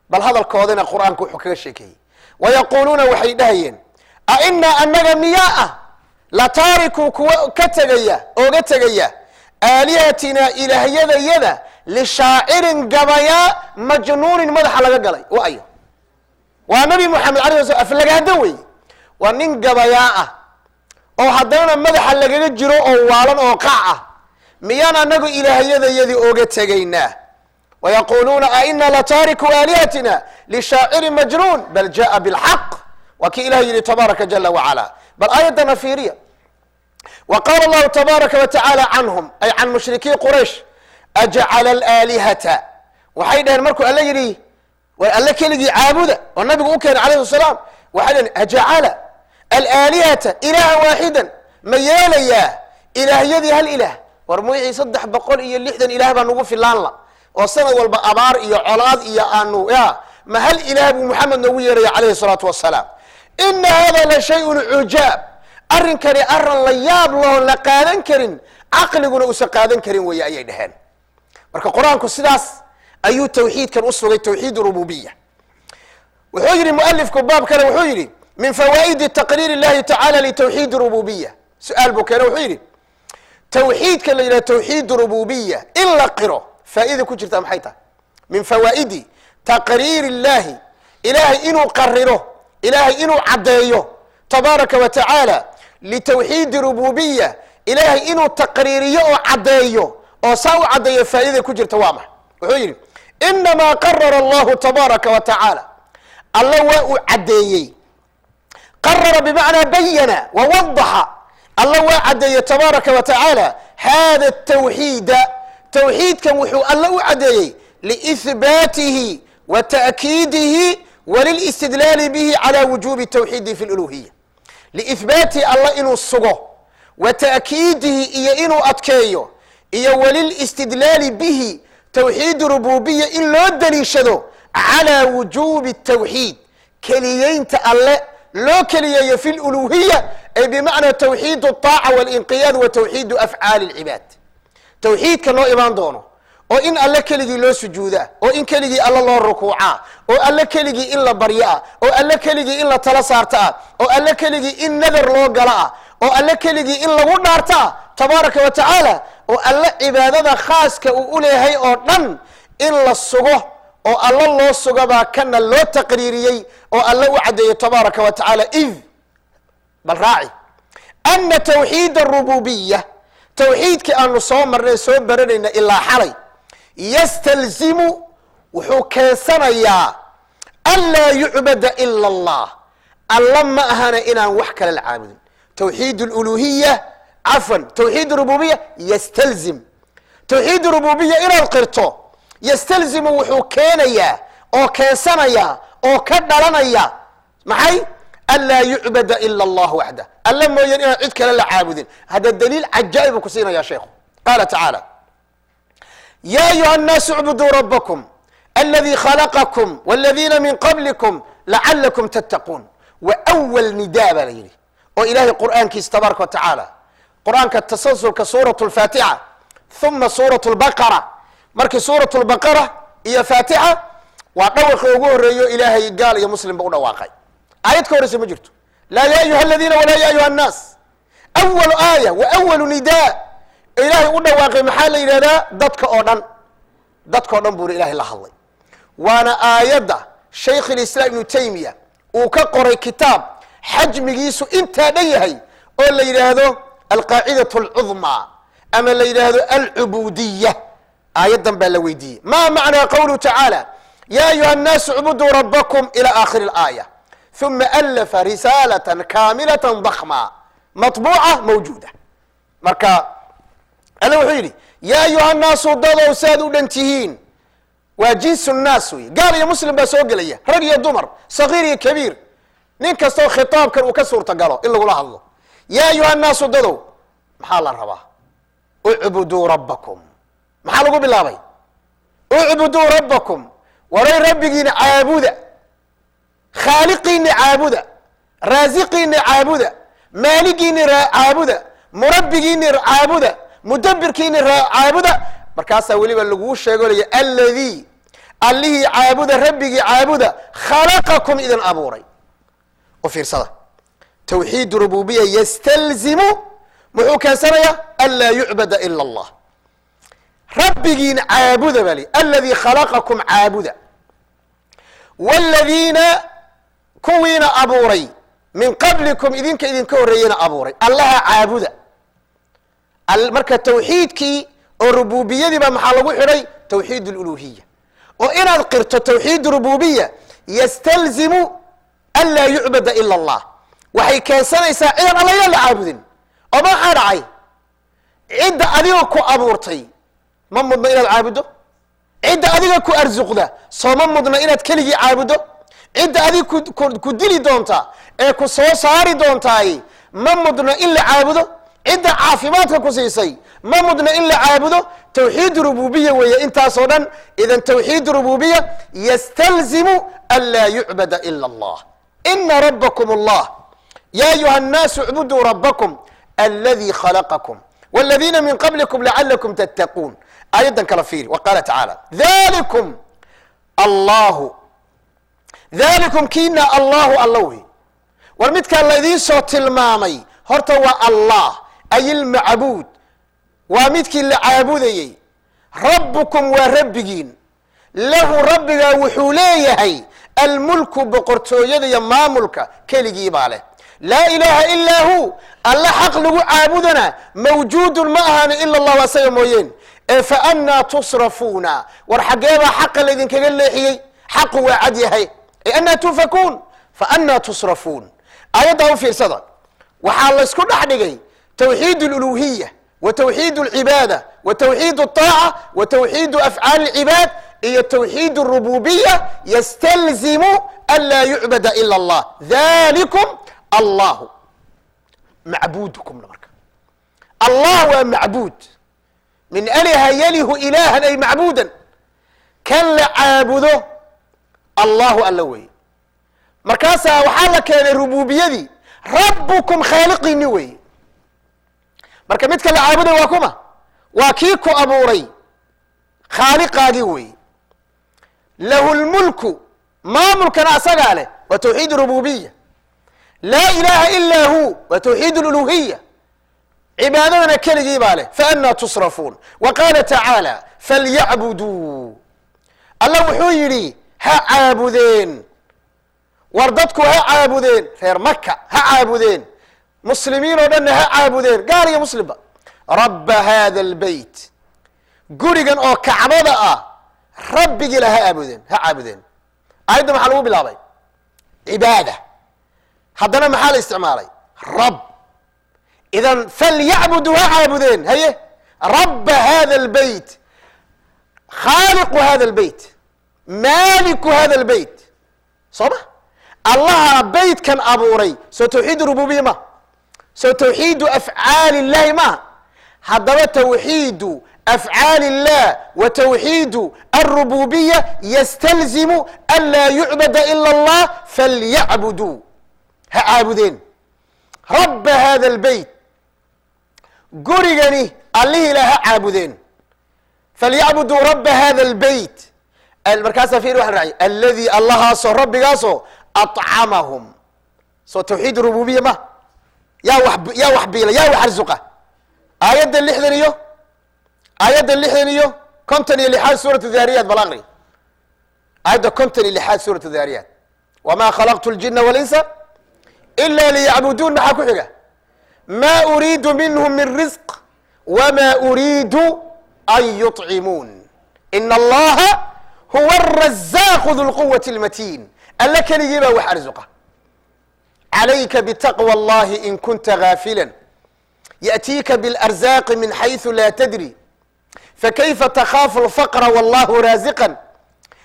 bal hadalkoodina Qur-aanku wuxuu kaga sheekeeyey: "Wayaquuluuna", waxay dhahayeen, "a inaa", annaga miyaa ah, "lataarikuu", kuwa ka tegaya, ooga tegaya, "aalihatinaa", ilaahyadayada, "lishaacirin", gabayaa, "majnuunin", madaxa laga galay. Wa ayo? Waa Nabi Moxamed alay sl aflagaado wey. Waa nin gabayaa ah oo haddana madaxa lagaga jiro oo waalan oo qac ah. Miyaan anagu ilaahyadayadii oga tegaynaa? Wayaquuluuna aina lataariku aalihatina lishaaciri majnuun, bal jaءa bilxaq. Waa kii ilah yidhi tabaaraka jala wacala. Bal aayaddana fiiriya. Wa qaala allahu tabaaraka wa tacaala canhum, ay can mushrikii Quraysh: ajcala alaalihata. Waxay dhaheen markuu Alle yidhi war Alle keligii caabuda oo nabigu u keenay alayh salaam, waxay dhaheen: ajacala alaalihata ilaahan waaxidan, ma yeelayaa ilaahyadii hal ilaah? War mwixii 360 ilaah baa nagu filaan la oo sanad walba abaar iyo colaad iyo aanu ya ma hal ilaah buu Maxamed noogu yeeraya calayhi salaatu wasalaam? Ina hada la shayun cujaab. Arrinkani arran la yaab lahoon la qaadan karin, caqliguna uusan qaadan karin weeye, ayay dhaheen. Marka Qur-aanku sidaas ayuu tawxiidkan u sugay, tawxiid rububiya. Wuxuu yidhi mualifku baab kale, wuxuu yidhi: min fawaa'idi taqriir illahi tacaala litawxiid rububiya. Su-aal buu keene, wuxuu yidhi: tawxiidka la yidhaha tawxiid rububiya in la qiro faa'ida ku jirta maxay tahay? Min fawaa'idi taqriir illahi, ilaahay inuu qariro, ilaahay inuu caddeeyo tabaaraka wa tacaala litawxiidi rububiya, ilaahay inuu taqriiriyo oo caddeeyo oo saa u caddeeyo, faa'idada ku jirta waa maxay? Wuxuu yidhi: inamaa qarara allahu tabaaraka wa tacaala, Alla waa uu caddeeyey. Qarara bimacnaa bayana wawadaxa. Alla waa caddeeyey tabaaraka wa tacaala hada tawxiida. Tawxiidkan wuxuu Alla u caddeeyey liihbaatihi wa ta'kiidihi walilistidlaali bihi cala wujubi tawxiidi fi luluhiya. Liihbaatihi, Alla inuu sugo, wa ta'kiidihi, iyo inuu adkeeyo, iyo walilistidlaali bihi, tawxiid rububiya in loo daliishado, calaa wujubi tawxiid, keliyeynta Alle loo keliyeeyo, fi luluhiya, ay bimacnaa tawxiid الطaaca walinqiyaad wa tawxiidu afcaali اlcibaad. Tawxiidka noo imaan doono oo in Alle keligii loo sujuudaa, oo in keligii Alle loo rukuucaa, oo Alle keligii in la baryo ah, oo Alle keligii in la tala saarta ah, oo Alle keligii in nadar loo galo ah, oo Alle keligii in lagu dhaarto ah tabaaraka wa tacaala, oo Alle cibaadada khaaska uu u leeyahay oo dhan in la sugo oo Alle loo sugabaa kana loo taqriiriyey oo Alle u caddeeyey tabaaraka wa tacaala. Id bal raaci ana tawxiid arububiya, tawxiidkii aanu soo marnay, soo baranayna ilaa xalay, yastalzimu, wuxuu keensanayaa, anlaa yucbada ila Allah, Alla ma ahana inaan wax kale la caabudin. Tawxiid luluhiya, cafwan, tawxiid rububiya yastalzim, tawxiid rububiya inaad qirto, yastalzimu, wuxuu keenayaa oo keensanayaa oo ka dhalanaya maxay? Anlaa yucbada ila allah waxdah, Alla mooyaan inaan cid kale la caabudin. Hadda daliil cajaa'ib buu ku siinaya sheekhu. Qaala tacaala: ya ayuha الnaasu اcbuduu rabakm aladi khalaqakum wاladiina min qablikum lacalakum tattaquun. Wa awal nidaa baa la yidhi oo Ilahay Qur'aankiisa tabaaraka wa tacaala, Qur-aanka tasalsulka suurat lfaatixa uma suurat lbaqara. Markii suurat lbaqara iyo Faatixa waa dhawaqi ugu horeeyo Ilaahay gaal iyo muslimba u dhawaaqay. Aayad ka horeysa ma jirto, laa ya ayuha aladiina walaa ya ayuha annaas. Awalu aaya wa awalu nidaa Ilaahay u dhawaaqay maxaa la yidhahdaa? Dadka oo dhan, dadka o dhan buuna Ilahay la hadlay. Waana aayadda Shaykh Alislaam Ibnu Taymiya uu ka qoray kitaab xajmigiisu intaa dhan yahay oo la yidhaahdo Alqaacidatu Alcudmaa ama la yidhaahdo Alcubuudiya. Aayaddan baa la weydiiyey: ma macnaa qawluhu tacaala ya ayuha annaasu icbuduu rabbakum ila aakhiri alaaya? Uma alafa risaalatan kaamilatan dakma maطbuuca mawjuuda. Marka Alle wuxuu yidhi: ya ayuha annaasu, dadow saad u dhan tihiin. Waa jinsu nnaas wey, gaal iyo muslim baa soo gelaya, rag iyo dumar, sagiir iyo kabiir, nin kastoo khitaabkan uu ka suurta galo in lagula hadlo. Ya ayuha annaasu, dadow, maxaa la rabaa? Ucbuduu rabbakum. Maxaa lagu bilaabay? Ucbuduu rabbakum. Waray rabbigiina caabuda, khaaliqiina caabuda, raasiqiina caabuda, maaligiina caabuda, murabbigiina caabuda, mudabbirkiina caabuda. Markaasaa weliba laguu sheegolaya: alladii, Allihii caabuda, rabbigii caabuda, khalaqakum, idin abuuray. U fiirsada, tawxiid rububiya yastalzimu, muxuu keensanayaa? Anlaa yucbada ila Allah. Rabbigiina caabuda baa li, aladii khalaqakum caabuda, wladiina Kuwiina abuuray, min qablikum, idinka idinka horreeyena abuuray, Allaha caabuda. Marka tawxiidkii oo rububiyadiiba maxaa lagu xidhay? Tawxiid aluluhiya. Oo inaad qirto tawxiid rububiya yastalzimu an laa yucbada ila Allah, waxay keensanaysaa cidaan alla inaan la caabudin. Oo maxaa dhacay? Cidda adiga ku abuurtay ma mudna inaad caabuddo? Cidda adiga ku arsuqda sooma mudna inaad keligii caabuddo? Cidda adiga ku dili doonta ee ku soo saari doontaay ma mudna in la caabudo? Cidda caafimaadka ku siisay ma mudna in la caabudo? Tawxiid rububiya weeye intaasoo dhan. Idan tawxiid rububiya yastalzimu an laa yucbada ila Allah. Ina rabbakum Allah, ya ayuha الnaasu اcbuduu rabbakum aladi khalaqakum wاladiina min qablikum lacalakum tattaquun. Aayaddan kala fiiri. Wa qaala tacaala: dhalikum Allahu, dhalikum kiina Allahu, Alla wey. War midkaan laydiin soo tilmaamay horta waa Allah, ay ilmacbuud, waa midkii la caabudayey. Rabbukum, waa rabbigiin. Lahu, rabbigaa wuxuu leeyahay, almulku, boqortooyada iyo maamulka keligii baa leh. Laa ilaaha ilaa hu, Alla xaq lagu caabudana mawjuudun ma ahaani ila Allahu, asaga mooyeen. Ee fa annaa tusrafuuna, war xaggeebaa xaqa laydinkaga leexiyey? Xaqu waa cad yahay. Ee annaa tuufakuun, fa annaa tusrafuun. Aayaddaa u fiirsada, waxaa laysku dhex dhigay tawxiid aluluhiya wa tawxiid alcibaada wa tawxiid alطaaca wa tawxiidu afcaali alcibaad iyo tawxiid arububiya yastalzimu an laa yucbada ila Allah. Dhalikum Allahu macbuudukumna. Marka Allah waa macbuud, min aliha yalihu ilahan, ay macbuudan, kan la caabudo Allahu, Alla weeye. Markaasaa waxaa la keenay rububiyadii, rabbukum, khaaliqiini weeye. Marka midka la caabuday waa kuma? Waa kii ku abuuray, khaaliqaagii weeye. Lahu lmulku, maamulkana asagaa leh, waa tawxiid rububiya. Laa ilaha ilaa hu, waa tawxiid luluhiya. Cibaadadana keligii baa leh. Faanaa tusrafuun. Wa qaala tacaala: falyacbuduu, Alla wuxuu yidhi ha caabudeen. War dadku ha caabudeen, reer Maka ha caabudeen, muslimiin oo dhanna ha caabudeen, gaal iyo muslimba. Rabba hada albeyt, gurigan oo Kacbada ah rabbigiila ha aabudeen, ha caabudeen. Aayadda maxaa lagu bilaabay? Cibaada. Haddana maxaa la isticmaalay? Rab. Idan falyacbuduu, ha caabudeen, haye, rabba hada albeyt, khaaliqu hada albeyt, maaliku hada albeyt. Soo ma Allaha beytkan abuuray? Soo tawxiid rububiya ma? Soo tawxiidu afcaali illahi maaha? Haddaba tawxiidu afcaali illah wa tawxiidu alrububiya yastalzimu an laa yucbada ila Allah. Falyacbuduu, ha caabudeen, rabba hada albeyt, gurigani allihii la ha caabudeen. Falyacbuduu rabba hada albeyt. Markaasaa fiir waxa raacay: alladii, Allahaasoo, rabbigaasoo, acamahum. Soo tawxiid rububiya ma? Yaa wax, yaa wax biila, yaa wax arsuqa? Aayadda 60 iyo aayadda 60 iyo 56aad suuratu Daariyaat. Bal aqri aayadda 56aad suuratu Daariyaat: wamaa khalaqtu ljina walinsa ila liyacbuduun. Maxaa ku xiga? Ma uriidu minhum min risq wma uriidu an yuطcimuun, ina Allaha huwa arazaaqu du lquwati اlmatiin. Alla keligii baa wax arsuqa. Calayka bitaqwى اllahi in kunta gaafila, yaأtiika biاlarzaaqi min xayثu laa tadri, fakayfa takhaafu اlfaqra wallahu raasiqan,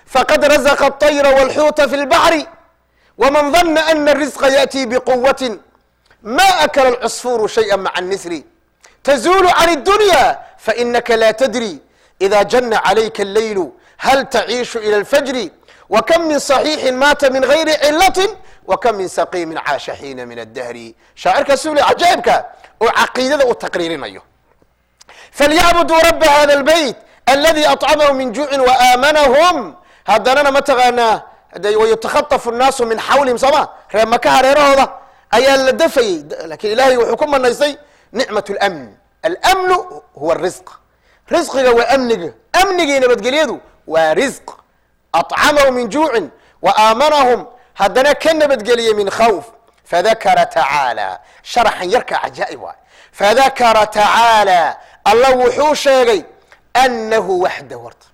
faqad raزqa الطayra wاlxuuta fi اlbaxri, wman dana ana الrisqa yaأtii bquwati ma akla alcusfuru shayئa maca الnisri. تزول عن الدنيا فإنك لا تدري إذا جن عليك الليل هل تعيش إلى الفجر، وكم من صحيح مات من غير علة، وكم من سقيم عاش حين من الدهر. Shaacirka suli cajaa'ibka oo caqiidada uu taqriirinayo: falyacbuduu raba hada albeyt aladi acamahum min juucin waaamanahum. Haddanana ma taqaanaa de wayutakhatafu nnaasu min xawlihim, sooma? Reer Maka hareerahooda ayaa la dafayey, lakin Ilahay wuxuu ku manaystay nicmat اlamn. Alamnu huwa risq, risqiga waa amniga, amnigii nabadgelyadu waa risq. Acamahum min juucin wa aamanahum. Haddana ka nabadgeliyey min khawf. Fadakara tacaala, sharaxan yarka cajaa'ib waay. Fadakara tacaala, Alla wuxuu sheegay annahu waxdahu, horta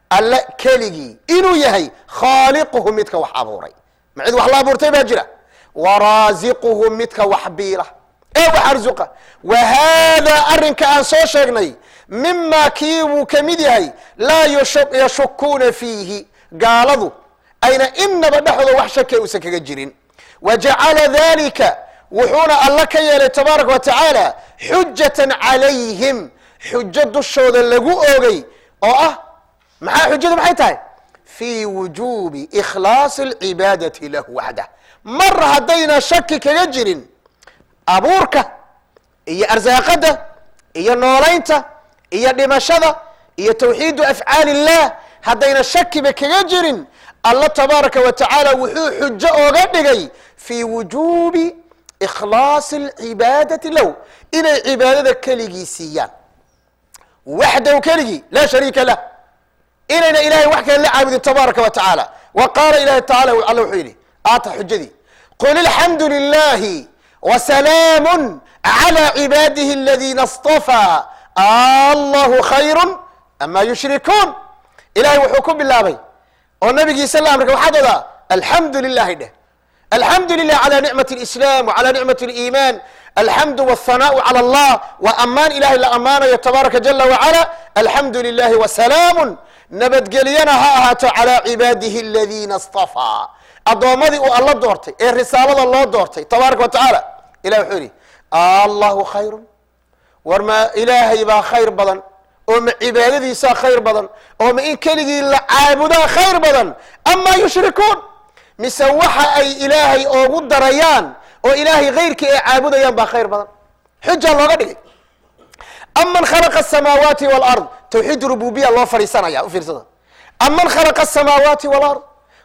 Alla keligii inuu yahay, khaaliquhu, midka wax abuuray. Ma cid wax la abuurtay baa jira? Waraasiquhu, midka wax biila ee wax arsuqa. Wa haadaa, arrinka aan soo sheegnay, mimaa kii buu ka mid yahay laa yashukuuna fiihi, gaaladu ayna inaba dhexdooda wax shaki uusan kaga jirin. Wa jacala dalika, wuxuuna Alla ka yeelay tabaaraka wa tacaala xujatan calayhim, xujo dushooda lagu oogay oo ah. Maxaa xujadu maxay tahay? Fii wujuubi ikhlaasi alcibaadati lahu waxdah. Mar haddayna shaki kaga jirin abuurka iyo arsaaqadda iyo noolaynta iyo dhimashada iyo tawxiidu afcaal illah, haddayna shakiba kaga jirin, Alla tabaaraka wa tacaala wuxuu xujo ooga dhigay fii wujuubi ikhlaasi alcibaadati lahu, inay cibaadada keligii siiyaan, waxdahu, keligii, laa shariika lah, inayna Ilahay wax kale la caabudin tabaaraka wa tacaala. Wa qaala ilahi tacala, Alla wuxuu yidhi, aata xujadii: qul alxamdu lilahi wasalaamu calى cibaadihi aladiina اstafaa, allahu khayru ama yushrikuun. Ilahay wuxuu ku bilaabay oo nabigiisa la amrka: waxaad odaa alxamdu lilahi dheh, alxamdu lilah calى nicmat اlislam wcalى nicmat اliiman, alxamdu wاlthanaءu calى allah, waa ammaan Ilahay la ammaanayo tabaaraka jala wacala. Alxamdu lilahi wasalaamu, nabadgelyana ha ahaato, calى cibaadihi aladiina اstafaa, addoommadii uu Alla doortay ee risaalada loo doortay tabaaraka wa tacaala. Ilah wuxuu yidhi: allahu khayru, war ma Ilaahay baa khayr badan, oo ma cibaadadiisaa khayr badan, oo ma in keligii la caabudaa khayr badan, amaa yushrikuun, mise waxa ay Ilaahay oogu darayaan oo Ilaahay hayrkii ay caabudayaan baa khayr badan? Xujaa looga dhigay. Aman khalaqa asamaawaati walard, tawxiid rububiya loo fadhiisanaya, u fiirsada. Aman khalaqa asamaawaati walard,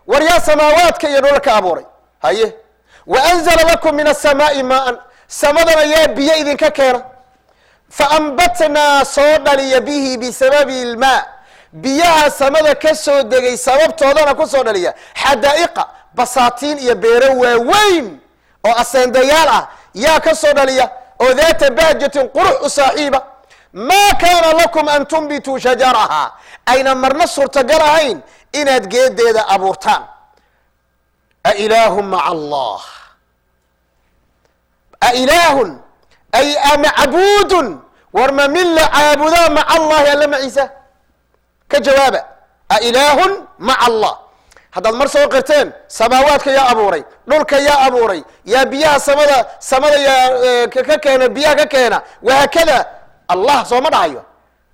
war yaa samaawaadka iyo dhulalka abuuray? Haye, waanzala lakum min asamaai maaan, samadana yaa biyo idinka keena? Faambatnaa, soo dhaliya, bihi, bisababi ilmaa, biyaha samada ka soo degay sababtoodana ku soo dhaliya, xadaa'iqa, basaatiin iyo beero waaweyn oo aseendayaal ah yaa ka soo dhaliya, oo daata bahjatin, qurux u saaxiiba. Maa kaana lakum an tumbituu shajaraha, ayna marna suurtagal ahayn inaad geedeeda abuurtaan. Ailaahu maca allah? Ailaahun ay amacbuudun, war ma mid la caabudaa maca allahi, Alla maciisa? Ka jawaaba. Ailaahun maca allah? Haddaad mar soo qirteen samaawaadka yaa abuuray, dhulka yaa abuuray, yaa biyaha samada yaa ka keena, biyaha ka keena, wahaakada, Allah sooma dhahayo?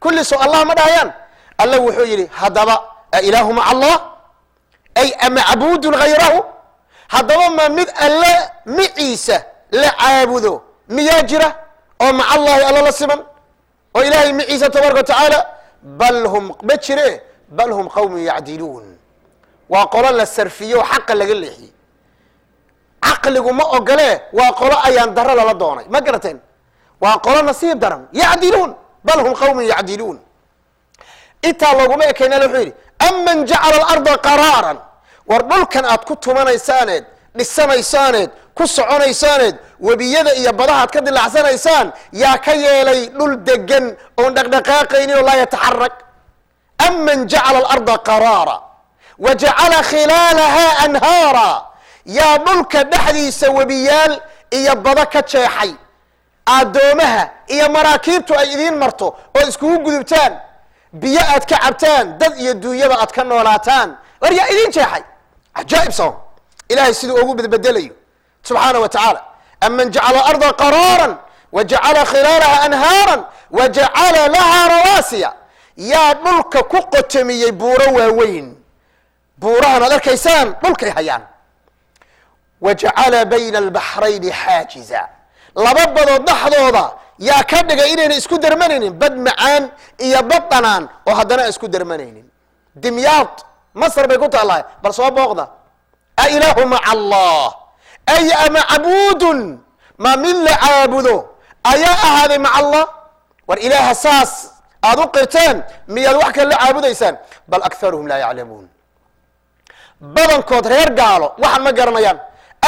Kulli soo Allah ma dhahayaan? Alla wuxuu yidhi haddaba: ailaahu maca allah, ay amacbuudun hayrahu? Haddaba ma mid Alle miciisa la caabudo miyaa jira oo maca allahi, Alla la siman, oo Ilaahay miciisa tabaaraka wa tacaala? Bal hum, ma jire, bal hum qawmun yacdiluun, waa qolo la sarfiyo oo xaqa laga leexiyey. Caqligu ma ogolee, waa qolo ayaan daro lala doonay, ma garateen? Waa qolo nasiib daran. Yacdiluun, bal hum qawmun yacdiluun. Intaa looguma ekayna. Wuxuu yidhi: aman jacala alarda qaraaran, war dhulkan aad ku tumanaysaaneed dhisanaysaaneed ku soconaysaaneed webiyada iyo badaha aad ka dilacsanaysaan, yaa ka yeelay dhul degan oon dhaqdhaqaaqaynin oo laa yataxarak? Aman jacala alarda qaraara wa jacala khilaalaha anhaara, yaa dhulka dhexdiisa webiyaal iyo bado ka jeexay, addoomaha iyo maraakiibtu ay idiin marto oo iskugu gudubtaan, biyo aad ka cabtaan, dad iyo duunyaba aad ka noolaataan? War yaa idiin jeexay? Cajaa'ib soom Ilahay siduu ugu bedbedelayo subxaana wa tacaala. Aman jacala alarda qaraaran wa jacala khilaalaha anhaaran wa jacala laha rawaasiya, yaa dhulka ku qotomiyey buuro waaweyn? Buurahan aad arkaysaan dhulkay hayaan. Wa jacala bayna albaxrayni xaajiza, laba badood dhexdooda yaa ka dhigay inayna isku darmanaynin, bad macaan iyo bad dhanaan oo haddana aan isku darmanaynin? Dimyaad Masr bay ku taalahay, bal soo booqda. Ailaahu maca allah, ay amacbuudun, ma mid la caabudo ayaa ahaaday maca allah? War Ilaaha saas aada u qirteen miyaad wax kale la caabudaysaan? Bal akharuhum laa yaclamuun. Badankood reer gaalo waxan ma garanayaan.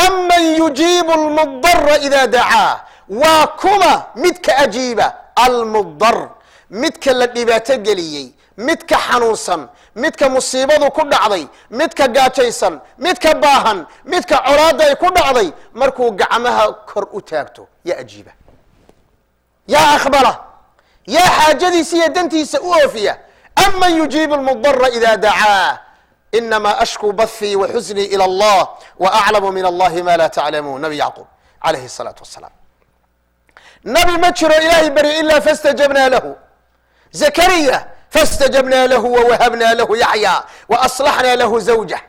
Aman yujiibu almudara idaa dacaa, waa kuma midka ajiiba almudar, midka la dhibaato geliyey, midka xanuunsan, midka musiibadu ku dhacday, midka gaajaysan, midka baahan, midka colaadda ay ku dhacday, markuu gacmaha kor u taagto yaa ajiiba, yaa aqbala, yaa xaajadiisa iyo dantiisa u oofiya? Aman yujiibu almudara ida dacaa, inama ashkuu bathii wa xusnii ila allah wa aclamu min allahi ma laa taclamuun. Nabi Yacquub calayhi الsalaatu wasalaam, nabi ma jiro Ilaahay barya ila fastajabnaa lahu. Zakariya fastajabnaa lahu wawahabnaa lahu Yaxya waaslaxnaa lahu zawjah,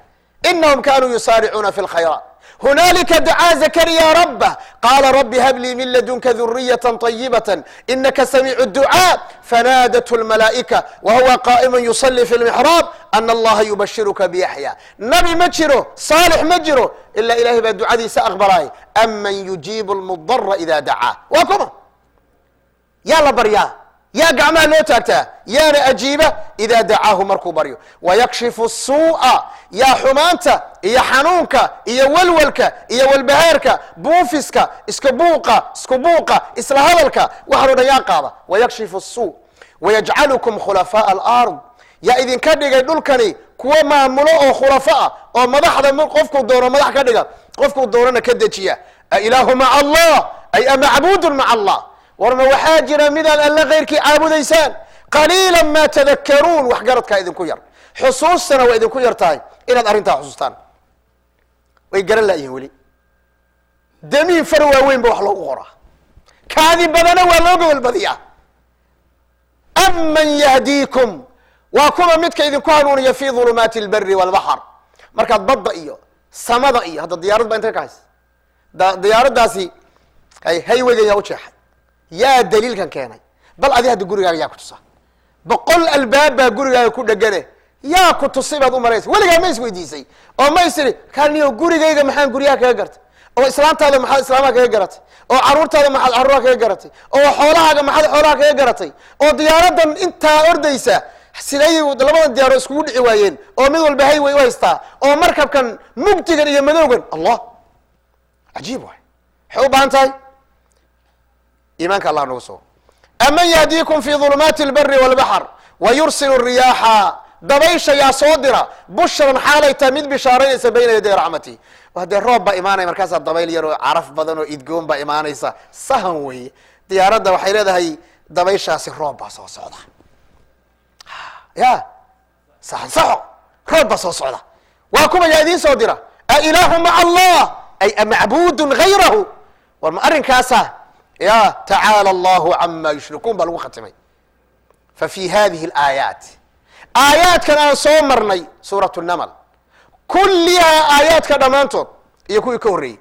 inahum kanuu yusaaricuuna fi lkhayraat. Hunaalika dacaa Zakariya rabah, qaala rabbi hab lii min ladunka duriyة طayibaة inaka samiicu الducاء. fanaadathu اlmalaa'ika wahuwa qaa'imu yusali fi lmixraab ana allaha yubashiruka biyaxya. Nabi ma jiro, saalix ma jiro, ilaa ilahay baa ducadiisa aqbalaay. Aman yujiibu lmudara ida dacaa, waa kuma yaa la baryaa, yaa gacmaha loo taagtaa, yaana ajiiba idaa dacaahu markuu baryo? Wayakshifu suu'a, yaa xumaanta iyo xanuunka iyo walwalka iyo walbahaarka, buufiska, iska buuqa, isku buuqa, isla hadalka, waxaan o dhan yaa qaada? Wayakshifu suu wayajcalukum khulafaa'a alard, yaa idinka dhigay dhulkani kuwo maamulo oo khulafa ah, oo madaxda qofkuu doono madax ka dhiga, qofkuu doonana ka dejiya? A ilaahu maca Allah, ay amacbuudun maca Allah? Warma waxaa jira midaan Alle keyrkii caabudaysaan? Qaliila maa tadakaruun, wax garadkaa idinku yar, xusuustana waa idinku yar tahay inaad arrintaa xusuustaan. Way garan laayihin weli. Damiin far waaweyn ba wax loogu qoraa, kaadi badana waa loo gobol badiyaa. Aman yahdiikum, waa kuwa midka idinku hanuuniya fi ظulumaati اlbari wاlbaxr, markaad badda iyo samada iyo hadda diyaarad baa intay ka haysa. Diyaaraddaasi highwaygan yaa u jeexay? Yaa daliilkan keenay? Bal adi hadda gurigaaga yaa ku tusa? 100 albaab baa gurigaaga ku dhegane, yaa ku tusay baad u malaysa? Weligaa ma isweydiisay oo ma isiri kaniyo gurigayga maxaan guryaha kaga gartay, oo islaantaada maxaad islaamaha kaga garatay, oo caruurtaada maxaad caruuraha kaga garatay, oo xoolahaaga maxaad xoolaha kaga garatay, oo diyaaradan intaa ordaysa siday labadan diyaaro iskugu dhici waayeen, oo mid walba highway u haystaa, oo markabkan mugdigan iyo madowgan? Allah, cajiib waay. Waxay u baahan tahay iimaanka Allah nagu sugo. Aman yahdiikum fi ظulumaati اlbari wاlbaxr wayursil الriyaaxa, dabaysha yaa soo dira, bushran, xaalay tahay mid bishaaraynaysa, bayna yaday raxmati? Haddee roob baa imaanaya, markaasaa dabayl yar oo caraf badan oo idgoon baa imaanaysa. Sahan weeye. Diyaaradda waxay leedahay dabayshaasi roob baa soo socda, ya saxan saxo, roob baa soo socda. Waa kuma yaa idiin soo dira? A ilaahu maca Allah, ay amacbudun gayrahu? War ma arrinkaasa? Ya tacaala allahu cama yushrikuun baa lagu khatimay. Fa fi hadihi alaayaat, aayaadkan aan soo marnay, suurat namal kullihaa, aayaadka dhammaantood iyo kuwii ka horreeyey,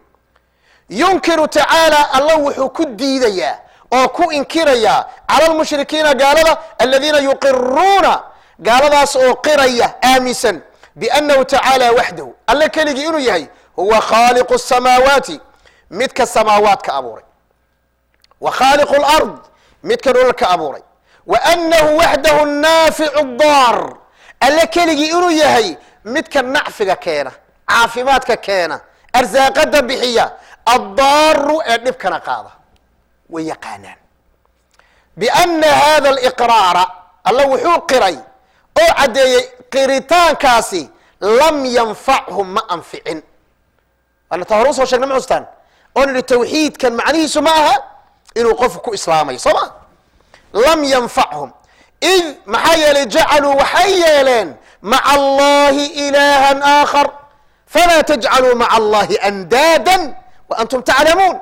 yunkiru tacaala, alla wuxuu ku diidayaa oo ku inkirayaa cala almushrikiina, gaalada, aladiina yuqiruuna, gaaladaas oo qiraya, aaminsan, biannahu tacaala waxdahu, alle keligii inuu yahay, huwa khaaliqu الsamaawaati, midka samaawaadka abuuray, wa khaaliqu اlard, midka dhulalka abuuray, wa annahu waxdahu naaficu daar, alle keligii inuu yahay midka nacfiga keena, caafimaadka keena, arsaaqada bixiya, addaaru, ee dhibkana qaada. Way yaqaanaan biana hada aliqraara, alla wuxuu qiray oo caddeeyey, qiritaankaasi lam yanfachum, ma anficin. Waana taa hore usoo sheegnay, ma xustaan oo nidhi tawxiidkan macnihiisu ma aha inuu qofku ku islaamayo, soo ma? Lam yanfachum, id, maxaa yeelay, jacaluu, waxay yeeleen, maca allahi ilaahan aakhar. Falaa tajcaluu maca allahi andaadan wa antum taclamuun.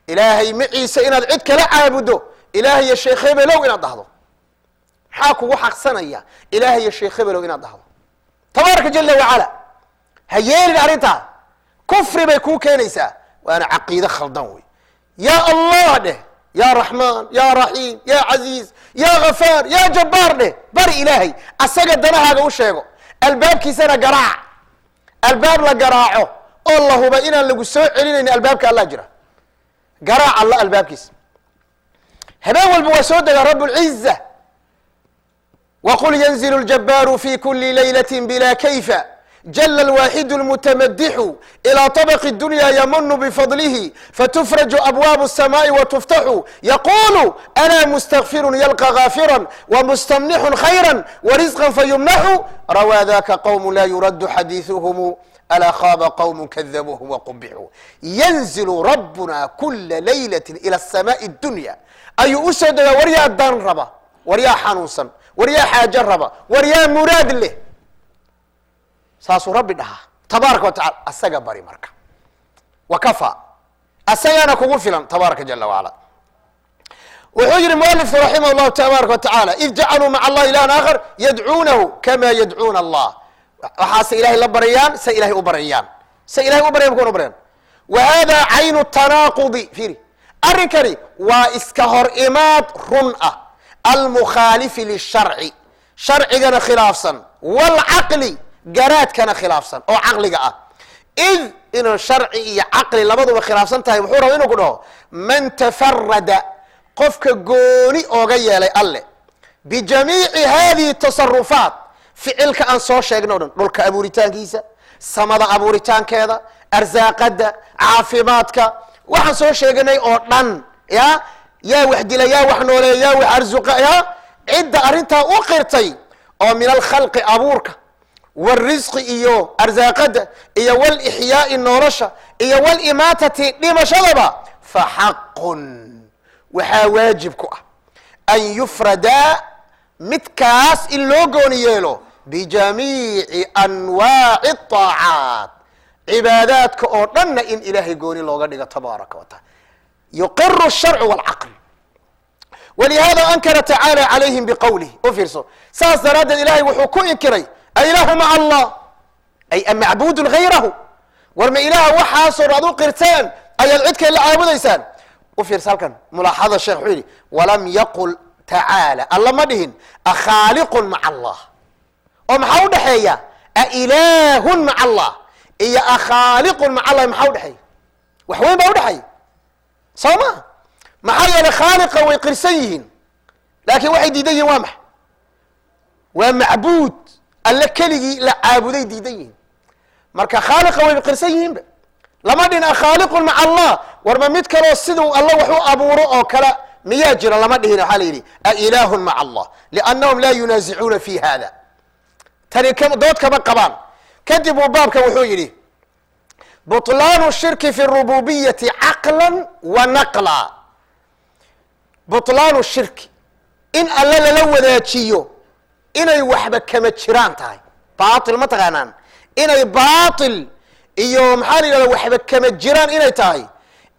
Ilaahay maciise inaad cid kala caabuddo, Ilaahay iyo Sheekh hebelow inaad dhahdo, maxaa kugu xaqsanaya Ilaahay iyo Sheekh hebelow inaad dhahdo? Tabaaraka jala wacala, ha yeelin arrintaa, kufri bay kuu keenaysaa, waana caqiide khaldan wey. Ya Allah dheh, ya Raxmaan, ya Raxiim, ya Casiiz, ya Ghafaar, ya Jabbaar dheh. Bari Ilaahay, asaga danahaaga u sheego, albaabkiisana garaac. Albaab la garaaco oo la huba inaan lagu soo celinaynin albaabka Allah jira. Garaac Alla albaabkiisa habeen walba, waa soo degaa Rabb اlciza. Wqul yanzil اljabbaaru fi kuli laylaة bila kayfa. Jala alwaaxidu almutamadixu ilaa طabqi اdunya yamunu bifadlihi, fatufraju abwaabu الsamaai watuftaxu. Yaqulu ana mustakfiru yalqa gaafira wamustamnixu khayra warisqa fayumnaxu. Rawaa daka qowm la yuraddu xadiiثuhum, alaa khaaba qowm kadabuuhum waqubixuu. Yanzilu rabbuna kula laylati ila asamaai اdunya ayuu u soo degaa. War yaa dan raba? War yaa xanuunsan? War yaa xaajo raba? War yaa muraad leh? Saasuu Rabbi dhahaa tabaaraka wa tacala. Asaga bari marka, wa kafaa, asagaana kugu filan tabaaraka jala wacala. Wuxuu yihi mualifku raximah llahu tabaaraka wa tacaala: id jacaluu maca Allahi ilahan aakhar yadcuunahu kama yadcuuna Allah. Waxaase Ilahay la baryaan, say Ilahay u baryaan, say Ilahay u baryan kuwan u baryan. Wa hada caynu tanaaqudi. Fiiri, arrinkani waa iska hor imaad run ah, almukhaalifi lisharci, sharcigana khilaafsan, waalcaqli, garaadkana khilaafsan oo caqliga ah. Id inuu sharci iyo caqli labaduba khilaafsan tahay, wuxuu raba inuu ku dhaho: man tafarada, qofka gooni ooga yeelay Alle bijamiici hadihi tasarufaat, ficilka aan soo sheegna o dhan, dhulka abuuritaankiisa, samada abuuritaankeeda, arsaaqada, caafimaadka, waxaan soo sheeganay oo dhan, ya yaa wax dila, yaa wax nooleeya, yaa wax arsuqa, ya cidda arrintaa u qirtay oo min alkhalqi, abuurka, wاlrisqi iyo arsaaqada, iyo wاlixyaai, nolosha, iyo wاlimaatati, dhimashadaba, faxaqun, waxaa waajib ku ah an yufradaa, midkaas in loo gooni yeelo, bijamiici anwaaci الطaacaat, cibaadaadka oo dhanna in Ilaahay gooni looga dhigo tabaaraka wa taala. Yuqiru الsharcu wاlcaql. Walihada ankara tacaala calayhim biqowlih. U fiirso, saas daraaddeed Ilahay wuxuu ku inkiray: ailahu maca Allah, ay amacbuudun gayrahu? War ma Ilaaha waxaasoo aad u qirteen ayaad cid kale la caabudaysaan? U fiirsa halkan mulaaxada sheekh. Wuxuu yidhi: walam yaqul tacaala, Alla ma dhihin akhaaliqun maca Allah. Oo maxaa u dhexeeya ailaahun maca Allah iyo akhaaliqun maca Allah? Maxaa udhexeeya? Wax weyn baa udhexeeya, soo ma? Maxaa yeelay khaaliqa way qirsan yihiin, laakiin waxay diidan yihin waa maxa? Waa macbuud, Alle keligii la caabuday diidan yihiin. Marka khaaliqa way qirsan yihiinba, lama dhihin akhaaliqun maca Allah. War ma mid kaloo siduu Alla wax u abuuro oo kale miyaa jira? Lama dhihin. Waxaa la yidhi ailaahun maca Allah, liannahum laa yunaasicuuna fi hada. Tani dood kama qabaan. Kadib uu baabkan wuxuu yidhi: butlaanu shirki fi rububiyati caqla wa naqla. Butlaanu shirki, in Alle lala wadaajiyo inay waxba kama jiraan tahay. Baatil ma taqaanaan? Inay baatil iyo, maxaa la yidhahda, waxba kama jiraan inay tahay